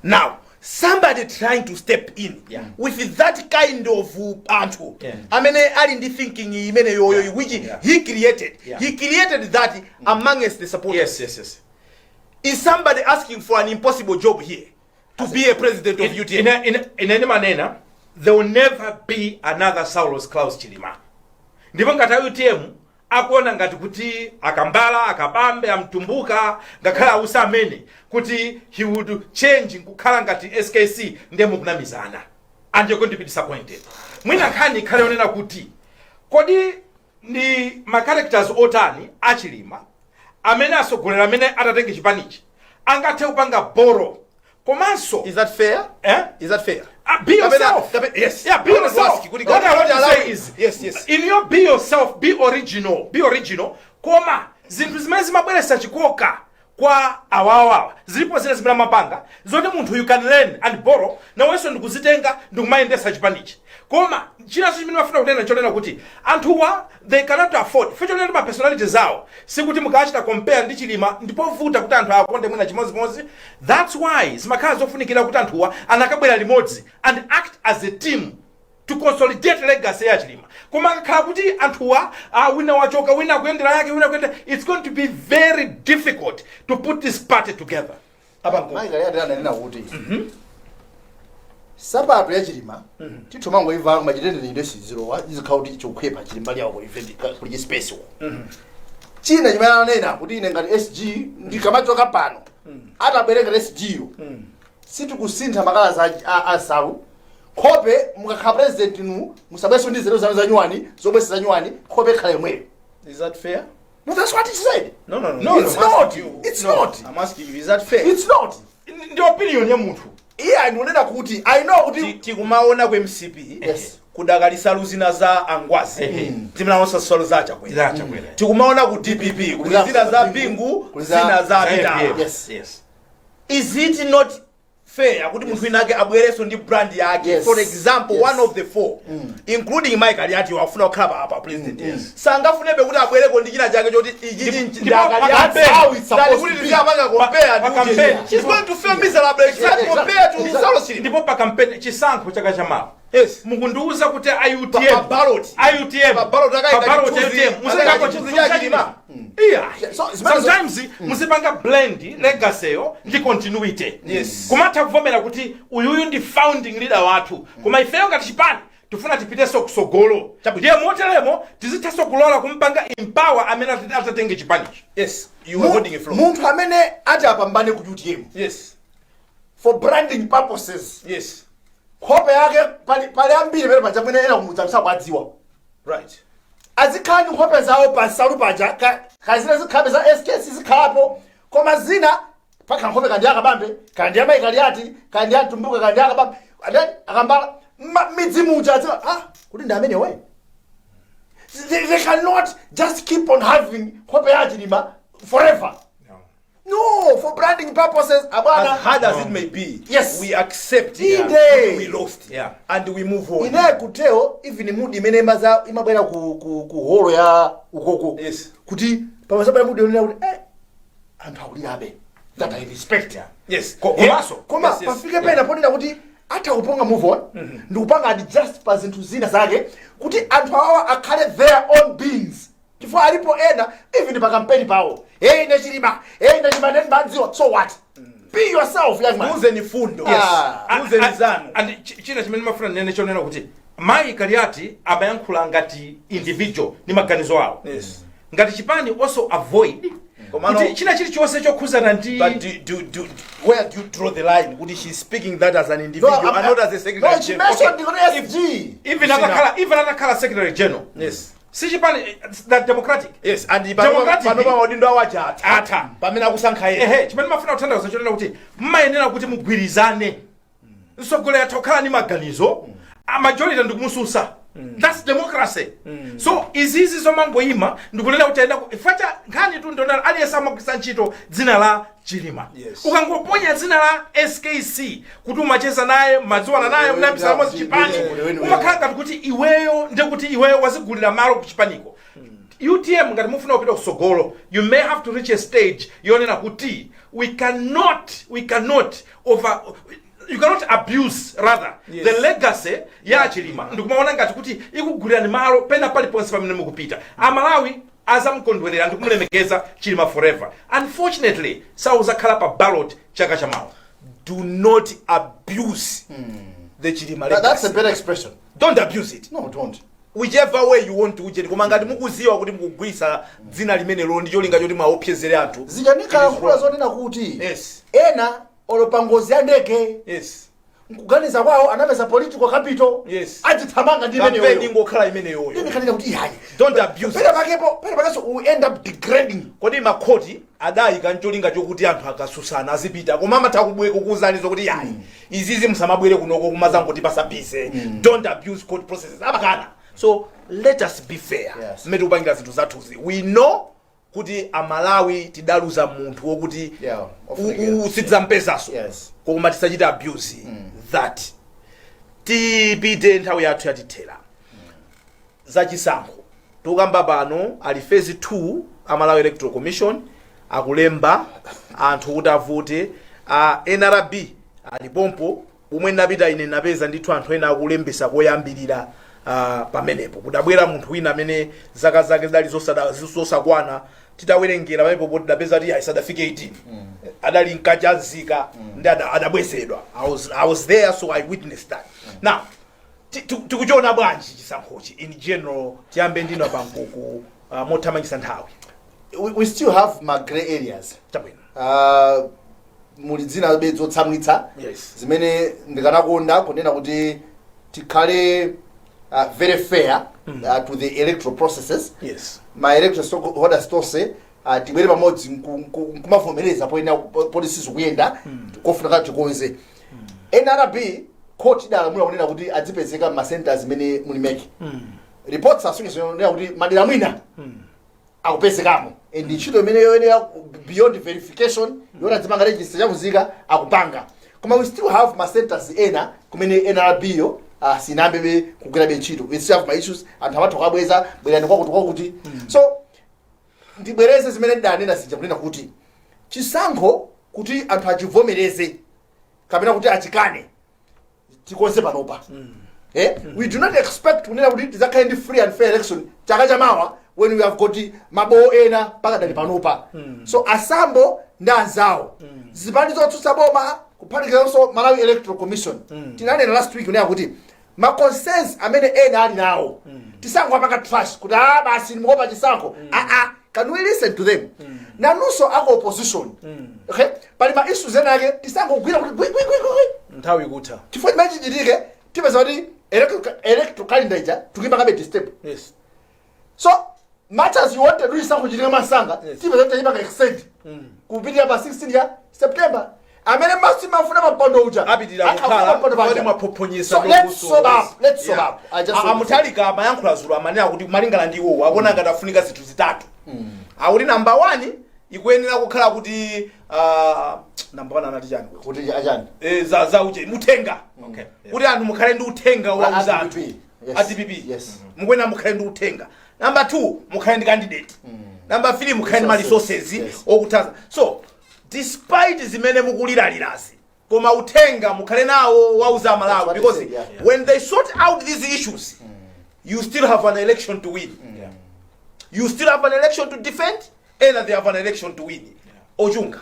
[SPEAKER 1] Now somebody trying to step in with that kind of anthu amene ali ndi thinking imene yoyo which he created, he created that amongst the supporters. Is somebody asking for an impossible job here to be a president of UTM?
[SPEAKER 3] Ine ndimanena, there will never be another Saulos Klaus Chilima. Ndipo ngati a UTM akuona ngati kuti akambala, akabambe, amtumbuka, ngakhale Ausi amene kuti he would change nkukhala ngati SKC, ndiye mukunamizana and you're going to be disappointed. Mwina nkhani ikhale yonena kuti kodi ndi ma characters otani aChilima amene asogolera amene atatenge chipanichi angathe kupanga borrow, komanso
[SPEAKER 1] Is that fair?
[SPEAKER 3] Eh?
[SPEAKER 1] Is that fair?
[SPEAKER 3] Be yourself.
[SPEAKER 1] Yes.
[SPEAKER 3] Yeah, be
[SPEAKER 1] I wanted to
[SPEAKER 3] yourself.
[SPEAKER 1] ask you,
[SPEAKER 3] What I want to
[SPEAKER 1] allow
[SPEAKER 3] say
[SPEAKER 1] you-
[SPEAKER 3] is, in your be yourself, be original, be original. Koma zinthu zimene zimabweretsa chikoka kwa awawawa, zilipo zina zimene amapanga zoti munthu you can learn and borrow, nawenso ndikuzitenga ndikumayendesa chipanichi. Koma chinanso chimene mafuna kunena, chonena kuti anthuwa they cannot afford fe chonena kuti ma personality zawo, sikuti mukachita compare ndi Chilima, ndipovuta kuti anthu akonde mwina chimodzimodzi. That's why zimakhala zofunikira kuti anthuwa anakabwera limodzi and act as a team to consolidate legacy ya Chilima. Koma akakhala kuti anthuwa wina wachoka, wina akuyendera yake, wina akuyendera, it's going to be very difficult to put this party together.
[SPEAKER 1] Apango.
[SPEAKER 2] Mai Kaliati ananena kuti sapato ya Chilima tithumangoivala, koma chitendere inde sizilowa, izikhala kuti chikukhwepa chili mbali yawo, ife kuli chi space uko. China chimene ananena kuti ine ngati SG ndikamachoka pano, atabwereka SG yo, sitikusintha makala asalu khope. Mukakhala president nu, musabweso ndi nzeru zanu zanyuwani, zobwesa zanyuwani, khope ikhale yomweyo.
[SPEAKER 1] Is that fair?
[SPEAKER 2] No, that's what he said.
[SPEAKER 1] No.
[SPEAKER 3] No,
[SPEAKER 2] It's
[SPEAKER 1] I'm asking
[SPEAKER 2] not.
[SPEAKER 1] you.
[SPEAKER 2] It's
[SPEAKER 1] No,
[SPEAKER 2] not.
[SPEAKER 1] I'm asking you, is that fair?
[SPEAKER 2] It's not.
[SPEAKER 3] Ndi opinion ya munthu.
[SPEAKER 2] Iye andikunena kuti I know kuti
[SPEAKER 1] Tikumaona ku MCP kudakali salu zina za angwazi, timaonanso salu za Chakwera.
[SPEAKER 3] Za Chakwera.
[SPEAKER 1] Tikumaona ku DPP kuli zina za Bingu,
[SPEAKER 2] kuli za-
[SPEAKER 1] zina za
[SPEAKER 3] Za
[SPEAKER 1] Pitala.
[SPEAKER 3] APM.
[SPEAKER 1] Is it not fair kuti munthu winake abwerenso ndi brand yake?
[SPEAKER 2] Yes.
[SPEAKER 1] For example, one of the four, including Mike Aliati, wafuna kukhala pa president, sangafunebe kuti abwereko ndi china chake choti ichi
[SPEAKER 2] That's how it's supposed
[SPEAKER 1] kuti
[SPEAKER 2] to be.
[SPEAKER 1] tizapanga compare
[SPEAKER 3] Pa
[SPEAKER 1] ndi
[SPEAKER 3] campaign.
[SPEAKER 1] uje. She's going to fail miserably if
[SPEAKER 2] Yeah,
[SPEAKER 1] she compare to Saulos Chilima.
[SPEAKER 3] Ndipo pa campaign, chisankho chaka chamawa, mukundiuza kuti a UTM
[SPEAKER 1] Pa ballot.
[SPEAKER 3] A UTM
[SPEAKER 1] Pa ballot akayika
[SPEAKER 3] pa ballot
[SPEAKER 1] chithunzi-
[SPEAKER 3] UTM muzikako
[SPEAKER 1] akayika chithunzi cha Chilima.
[SPEAKER 3] Iya.
[SPEAKER 2] So, zimene
[SPEAKER 3] Sometimes muzipanga blend legacy yo ndi continuity. Kumatha kuvomera kuti uyuyu ndi founding leader wathu, koma ifeyo ngati chipani tifuna tipitenso kusogolo, ndiye moteremo tizithanso kulola kumpanga empower amene atatenge chipanichi.
[SPEAKER 1] Yes, you were holding a floor.
[SPEAKER 2] Munthu amene ati apambane ku UTM, for branding purposes, nkhope yake pali ambiri pene paja mwene ena kumudza msakwadziwa, azikhala ndi nkhope zawo pansalu paja. Kazina zikhabe za SKC zikhalapo, koma zina pakhala nkhope kandi akabambe, kandi amayi Kaliati, kandi atumbuka, kandi akabambe, then akambala. Midzi muja adziwa kuti ndi amene we. They cannot just keep on having nkhope ya Chilima forever. No, for branding purposes, abwana.
[SPEAKER 1] As hard as it may be, we accept
[SPEAKER 2] Inde.
[SPEAKER 1] we lost and we move on.
[SPEAKER 2] Ine kuteo even mood imene imaza imabwera ku holo ya ukoko, kuti pamazabwera mood yonena kuti anthu akulirabe, that I respect.
[SPEAKER 3] Komanso
[SPEAKER 2] Koma pafike pena ponena kuti atha kupanga move on ndikupanga adjust pa zinthu zina zake kuti anthu awawa akhale their own beings, chifukwa Chifukwa alipo ena even pa kampeni pawo, "Hey, ine Chilima, hey, ine Chilima ndimadziwa." So what? Be yourself, young man.
[SPEAKER 1] Tiuzeni fundo.
[SPEAKER 2] Yes.
[SPEAKER 1] Tiuzeni zanu.
[SPEAKER 3] And china chimene mafuna nene chonena kuti mayi Kaliati amayankhula ngati individual ndi maganizo awo. Ngati chipani also avoid kuti china chilichonse chokhuzana ndi
[SPEAKER 1] But where do you draw the line kuti she's speaking that as an individual and not as a secretary
[SPEAKER 2] No, she
[SPEAKER 1] general?
[SPEAKER 2] mentioned the SG.
[SPEAKER 3] Even atakhala secretary general, si chipani that democratic.
[SPEAKER 1] Yes, and
[SPEAKER 3] Democratic.
[SPEAKER 1] pano maudindo awaja atha.
[SPEAKER 3] Atha.
[SPEAKER 1] Pamene akusankha yeye.
[SPEAKER 3] Ehe, chimene mafuna kutanthauza chonena kuti mmayenera kuti mugwirizane. Mtsogoleri atha kukhala ndi maganizo, a majority ndikumususa. That's democracy. So izizi zomangoyima ndikunena kuti ayenda facha nkhani tu ndionera aliyense amagwiritsa ntchito dzina la Chilima. Ukangoponya dzina la SKC kuti umacheza naye, madziwana naye, mnayambisa limodzi chipani, umakhala ngati kuti iweyo ndekuti iweyo wazigulira malo ku chipaniko. UTM, ngati mufuna kupita kusogolo, you may have to reach a stage yonena kuti we cannot over you cannot abuse rather the legacy ya Chilima ndikumaona ngati kuti ikugulirani malo pena paliponse pamene mukupita. Amalawi azamukondwerera ndikumulemekeza Chilima forever. Unfortunately, sauzakhala pa ballot chaka chamawa.
[SPEAKER 1] Do not abuse the Chilima
[SPEAKER 2] That's a
[SPEAKER 1] legacy.
[SPEAKER 2] Better expression.
[SPEAKER 1] Don't abuse it.
[SPEAKER 2] No, don't.
[SPEAKER 1] Whichever way you want to uje, koma ngati mukuziwa kuti mukugwisa dzina limenelo ndi cholinga choti mwaopsezere anthu,
[SPEAKER 2] Zichanikhala zonena kuti ena olo pa ngozi ya ndege, nkuganiza kwawo anapeza political capital, adzithamanga ndi
[SPEAKER 1] kampeni
[SPEAKER 2] imeneyo.
[SPEAKER 1] ingokhala imeneyoyo.
[SPEAKER 2] Ndikhanena kuti ihayi.
[SPEAKER 1] Don't abuse.
[SPEAKER 2] Pena pakepo, pena pakenso we end up degrading.
[SPEAKER 1] Kodi makhoti adayika ncholinga chokuti anthu akasusana azipita, koma amatha kubwe kukuuzanizo kuti yayi, izizi musamabwere kunoko kumazangotipasa busy. Don't abuse court processes, amakana. So let us be fair mmene tikupangira zinthu zathuzi. We know kuti Amalawi tidaluza munthu wokuti
[SPEAKER 2] ofunikira.
[SPEAKER 1] Sidzampezaso, koma tisachite abuse that. Tipite, nthawi yathu yatithera. Zachisankho tikukamba pano ali phase 2. Amalawi Electoral Commission akulemba anthu kuti avote. A NRB alipompo. Pomwe ndapita ine napeza ndithu anthu ena akulembesa koyambirira. Pamenepo kudabwera munthu wina amene zaka zake zidali zosakwana. Titawerengera pamenepo poti tidapeza kuti ayisadafike 18, adali nkachazika ndi adabwezedwa. I was there, so I witnessed that. Now tikuchiona bwanji chisankhochi in general? Tiyambe ndino pankuku, mothamangisa nthawi.
[SPEAKER 2] We still have ma gray areas.
[SPEAKER 1] Chabwino.
[SPEAKER 2] Muli dzina be zotsamwitsa zimene ndikanakonda kunena kuti tikhale very fair to the electoral processes. Ma electoral stakeholders tonse tibwere pamodzi nkumavomereza poyena polisi zikuyenda kofunika tikonze. NRB, court idalamula kunena kuti adzipezeka ma centers imene muli MEC. Reports asonyeza kunena kuti madera mwina akupezekamo, and ntchito imene yoyenera beyond verification yoti adzipanga register chakuzika akupanga, koma we still have ma centers ena kumene NRB yo sinambebe kugwirabe ntchito. We still have ma issues, anthu amatha kukabweza, bwerani kwakuti kwakuti. So ndibwereze zimene ndidanena zija kunena kuti chisankho kuti anthu achivomereze kapena kuti achikane, tikonze panopa. We do not expect kunena kuti tidzakhale ndi free and fair election chaka chamawa when we have got mabowo ena pakadali panopa. So asambo ndi anzawo, zipani zotsutsa boma, kuphatikizanso Malawi Electoral Commission, tinanena last week kunena kuti ma concerns amene ena ali nawo tisangowapanga trash kuti ah, basi mukopa chisankho. Ah ah, can we listen to them? Nanunso ako opposition, okay, pali ma issues ena ake tisangogwira kuti gwi gwi gwi gwi.
[SPEAKER 1] Nthawi ikutha.
[SPEAKER 2] Chifukwa chimene chichitike, tipeza kuti electoral calendar ija tikuyipanga disturb. So much as you wanted kuti chisankho chichitike masanga, tipeza kuti tachipanga extend kupitirira pa 16 ya September. Amene masi mafuna pampando uja
[SPEAKER 1] apitira
[SPEAKER 2] akafuna
[SPEAKER 1] kukhala
[SPEAKER 2] pampando paja.
[SPEAKER 1] pali mwaphoponyesa.
[SPEAKER 2] So let's sober up, let's sober up. I just want to say.
[SPEAKER 1] Amuthalika amayankhula zulo, amanena kuti malingana ndi iwowo akuona ngati afunika zinthu zitatu. Akuti number one ikuyenera kukhala kuti number one anati chani?
[SPEAKER 2] Kuti achani?
[SPEAKER 1] Za uje uthenga, kuti anthu mukhale ndi uthenga wauza anthu.
[SPEAKER 2] DPP. Yes.
[SPEAKER 1] A DPP. Mukuyenera mukhale ndi uthenga. Number two, mukhale ndi candidate. Number three, mukhale ndi ma resources okuthandiza. So despite zimene mukuliralirazi, koma uthenga mukhale nawo wauza Malawi,
[SPEAKER 2] That's what
[SPEAKER 1] because
[SPEAKER 2] they said, yeah.
[SPEAKER 1] when they sort out these issues, you still have an election to win. You still have an election to defend, ena they have an election to win. Ochunga.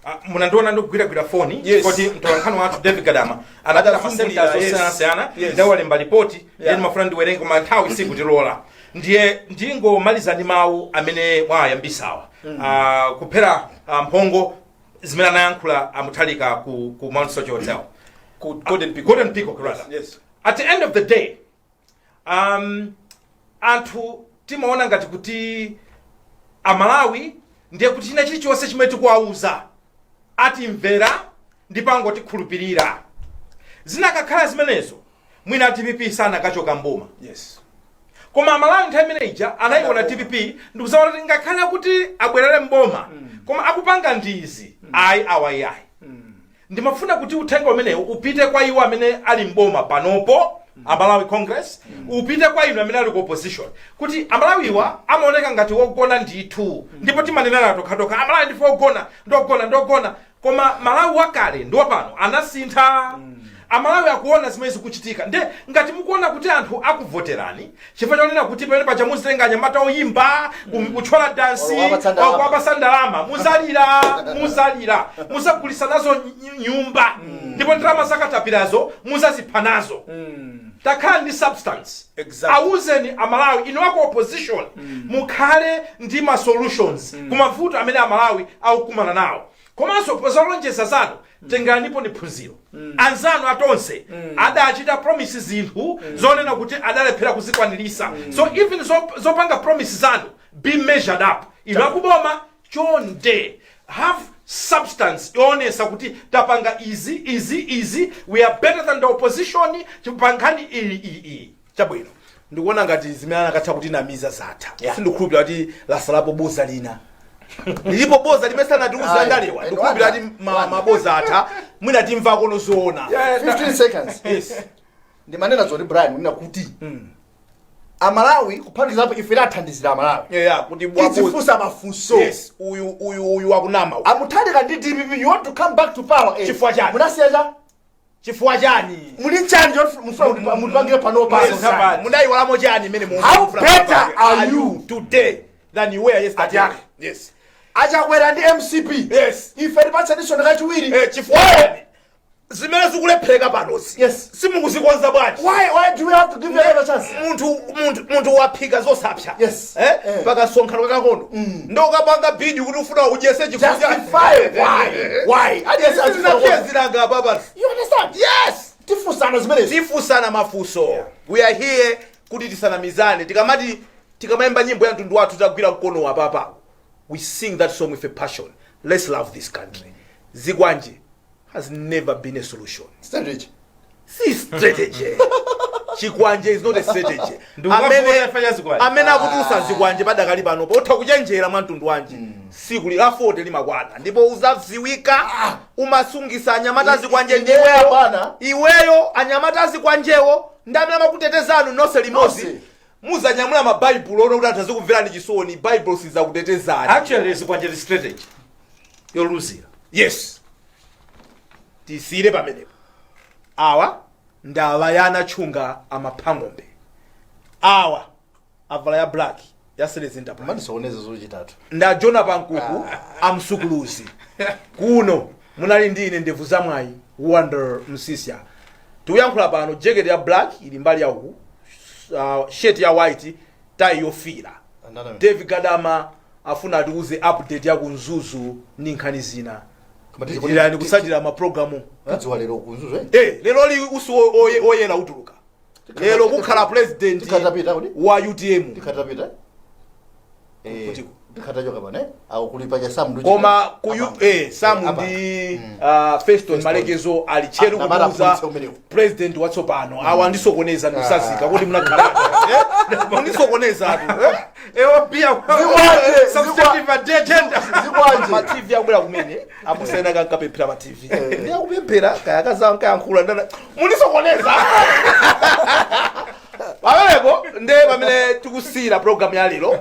[SPEAKER 3] Ah, munandiona ndikugwiragwira foni
[SPEAKER 1] Yes.
[SPEAKER 3] kuti mtolankhani wathu David Gadama anapita
[SPEAKER 1] Atazungulira,
[SPEAKER 3] ma centers
[SPEAKER 1] yes.
[SPEAKER 3] osiyanasiyana. Ndawalemba ripoti, ndiye ndimafuna ndiwerenge, koma nthawi sikutilola, ndiye ndingomaliza ndi mawu amene mwayambisawa. Ah, kuphera mphongo zimene anayankhula a Mutharika ku Mount Soche Hotel.
[SPEAKER 1] Ku Golden Peacock.
[SPEAKER 3] Golden Peacock, rather.
[SPEAKER 1] Yes.
[SPEAKER 3] At the end of the day, anthu timaona ngati kuti Amalawi ndiye kuti china chilichonse chimene tikuwauza atimvera ndipo angotikhulupirira. Zinakakhala zimenezo, mwina DPP sanakachoka mboma. Koma Amalawi nthawi imene ija anayiona DPP ndikuzaona kuti ngakhale kuti abwerere mboma, koma akupanga ndizi, ayi, awa iyayi. Ndimafuna kuti uthenga umenewu upite kwa iwo amene ali mboma panopo, Amalawi Congress, upite kwa inu amene ali ku opposition, kuti Amalawiwa amaoneka ngati wogona ndithu, ndipo timanenera tokhatokha, Amalawi ndife ogona, ndogona, ndogona, koma Malawi wakale ndi wapano anasintha. Amalawi akuona zimene zikuchitika. Nde ngati mukuona kuti anthu akuvoterani chifukwa chonena kuti pamene paja muzitenga anyamata oyimba, kuthyola dansi,
[SPEAKER 2] Wapatsa ndalama.
[SPEAKER 3] Kuwapasa ndalama, muzalira, muzalira, muzagulisa nazo nyumba, ndipo ndalama zakatapirazo muzazipha nazo. Takhala ndi substance. Awuzeni Amalawi, inu ako opposition, mukhale ndi ma solutions kumavuto amene Amalawi akukumana nawo. Komanso pozalonjeza zanu, tenganipo ni phunziro. Anzanu atonse adachita promise zinthu zonena kuti adalephera kuzikwanirisa. So even zopanga promise zanu, be measured up. Inu akuboma, chonde, have substance yoonesa kuti tapanga izi, izi, izi, we are better than the opposition pa nkhani iyi, iyi, iyi.
[SPEAKER 1] Chabwino, ndikuona ngati zimene anakatha kutinamiza zatha. Sindikukhulupirira kuti lasalapo boza lina, lilipo boza limene sanatiuza.
[SPEAKER 2] Ayi,
[SPEAKER 1] Ndalewa.
[SPEAKER 2] ayi,
[SPEAKER 1] Ndikukhulupirira kuti maboza atha, mwina timvako zoona.
[SPEAKER 2] 15 seconds.
[SPEAKER 1] Yes.
[SPEAKER 2] Ndimanena zoti, Brian, kunena kuti Amalawi, kuphatikizapo ife, tathandizira Amalawi.
[SPEAKER 1] Yeah, kuti
[SPEAKER 2] Tidzifunsa mafunso.
[SPEAKER 1] Yes, uyu, uyu, uyu wakunama uyu.
[SPEAKER 2] A Mutharika ndi DPP, you want to come back to power, eh?
[SPEAKER 1] Chifukwa chani?
[SPEAKER 2] Munasiya cha
[SPEAKER 1] Chifukwa chani?
[SPEAKER 2] Muli chani choti mufuna kuti mutipangire pano
[SPEAKER 1] Yes.
[SPEAKER 2] pano?
[SPEAKER 1] Munayiwalamo chani imene
[SPEAKER 2] How better are you
[SPEAKER 1] today than you were yesterday?
[SPEAKER 2] Ati
[SPEAKER 1] Yes.
[SPEAKER 2] Achakwera ndi MCP, ife tipatsaninso kachiwiri.
[SPEAKER 1] Chifukwa chani? Zimene zikulephereka panozi simukuzikonza bwanji?
[SPEAKER 2] Why do we have to give you another chance?
[SPEAKER 1] Munthu waphika zosapsa,
[SPEAKER 2] Yes.
[SPEAKER 1] eh? Pakasonkhano kakakondo ndokapanga bidi kuti ufuna udyese.
[SPEAKER 2] Justify why? Why? Aliyense
[SPEAKER 1] Zinapye zilanga papasi.
[SPEAKER 2] You understand?
[SPEAKER 1] Yes.
[SPEAKER 2] Tifunsana zimenezi.
[SPEAKER 1] Tifunsana mafunso. We are here kuti tisanamizane. Tikamati, tikamayimba nyimbo ya mtundu wathu, tagwira mkono wapapa, we sing that song with a passion. Let's love this country. Zikwanje has never been a solution.
[SPEAKER 2] Strategy.
[SPEAKER 1] Si strategy. Chikwanje is not a strategy.
[SPEAKER 3] Ndikukafuna ifa zikwanje.
[SPEAKER 1] Amene akutulutsa zikwanje padakali pano, potha kuchenjera mwa mtundu wanji, siku la 40 limakwana ndipo uzadziwika. Umasungisa anyamata azikwanje
[SPEAKER 2] Ineyo
[SPEAKER 1] ndiweyo.
[SPEAKER 2] bwana.
[SPEAKER 1] Iweyo, anyamata azikwanjewo ndi amene amakutetezanu nonse limodzi.
[SPEAKER 2] Nonse.
[SPEAKER 1] Muzanyamula mabaibulo ono kuti anthu azikumverani chisoni. Baibulo sizakutetezani.
[SPEAKER 3] Actually, zikwanje ndi strategy yoluzira.
[SPEAKER 1] Yes, tisiyire pamenepo. Awa ndi abayana tchunga amaphang'ombe. Awa avala ya black ya Selezi Enterprise.
[SPEAKER 2] Mandisokoneza zochitatu.
[SPEAKER 1] Nda Jona Pankuku amsukuluzi. Kuno munali ndi ine, ndevu zamwayi, Wonder Msisya. Tikuyankhula pano, jacket ya black ili mbali ya uku, shirt ya white, tai yofira. David Gadama afuna atiuze update ya kunzuzu ndi nkhani zina. Pitirani kusatira mapulogalamu.
[SPEAKER 2] Kadziwa lero kunzuzu, eh?
[SPEAKER 1] Eh, lero li usu oyera utuluka lero, kukhala president
[SPEAKER 2] Tikhatapita kuti?
[SPEAKER 1] wa UTM.
[SPEAKER 2] Tikhatapita, eh?
[SPEAKER 1] Kutiko?
[SPEAKER 2] Tikhatachoka pano, eh? Ako kulipa cha Sam.
[SPEAKER 1] Koma kuyu Sam ndi Feston Malekezo ali tcheru
[SPEAKER 2] Ah, namara
[SPEAKER 1] kuuza
[SPEAKER 2] aphunzitsa umenewu.
[SPEAKER 1] President watsopano. Awa andisokoneza, ndikusazika kuti munakhala, eh? Mundisokoneza atu, eh?
[SPEAKER 3] Ewabia.
[SPEAKER 2] Zikwanje,
[SPEAKER 3] Substantive agenda.
[SPEAKER 2] Zikwanje.
[SPEAKER 1] Ma TV akubwera kumene abusaina kankapemphera pa TV, ndi akupemphera kaya kazawa nkayankhula ndana. Mundisokoneza pamenepo. Nde pamene tikusiyira program ya lero.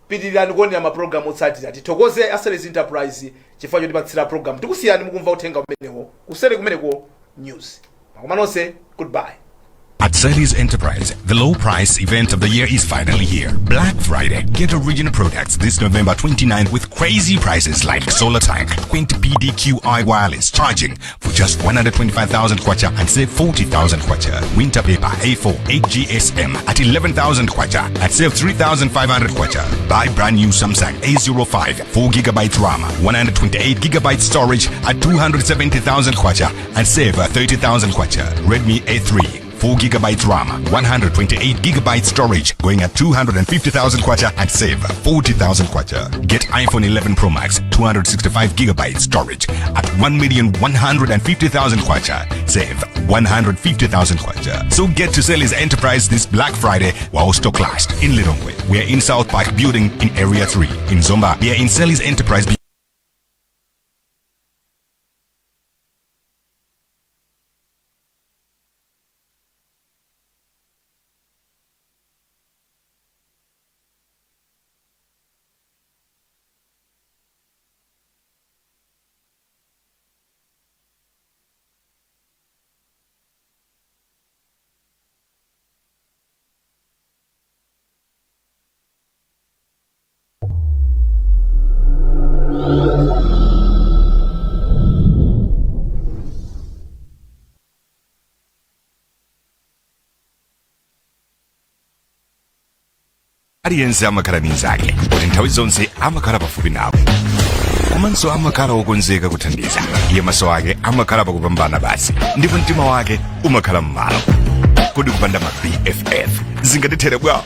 [SPEAKER 1] Pitirirani kuonera mapulogalamu otsatira. Tithokoze Aseles Enterprise chifukwa chotipatsira program. Tikusiyani mukumva uthenga umenewo kuseri kumeneko news. Makoma nonse, goodbye.
[SPEAKER 4] At Sally's Enterprise, the low price event of the year is finally here. Black Friday. Get original products this November 29th with crazy prices like Solar Tank, Quint PDQI wireless charging for just 125,000 kwacha and save 40,000 kwacha. Winter paper A4 8 GSM at 11,000 kwacha and save 3,500 kwacha. Buy brand new Samsung A05 4 gigabytes RAM, 128 gigabytes storage at 270,000 kwacha and save 30,000 kwacha. Redmi A3 4 gigabytes RAM, 128 gigabytes storage, going at 250,000 kwacha and save 40,000 kwacha. Get iPhone 11 Pro Max, 265 gigabytes storage at 1,150,000 kwacha. Save 150,000 kwacha. So get to Sally's Enterprise this Black Friday while stock last. In Lilongwe, we are in South Park Building in Area 3. In Zomba, we are in Sally's Enterprise. Aliyense amakhala ndi nzake kuti nthawi zonse amakhala pafupi nawo komanso amakhala wokonzeka kuthandiza. Iye maso ake amakhala pakupambana basi ndipo mtima wake umakhala m'malo. Kodi kupanda ma BFF zingatithere bwa?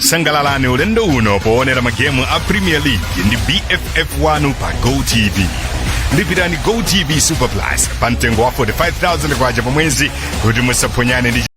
[SPEAKER 4] Sangalalani ulendo uno poonera magemu a Premier League ndi BFF wanu pa GoTV. Lipirani GoTV Super Plus pa mtengo wa 45,000 kwacha pa mwezi kuti musaphonyane ndi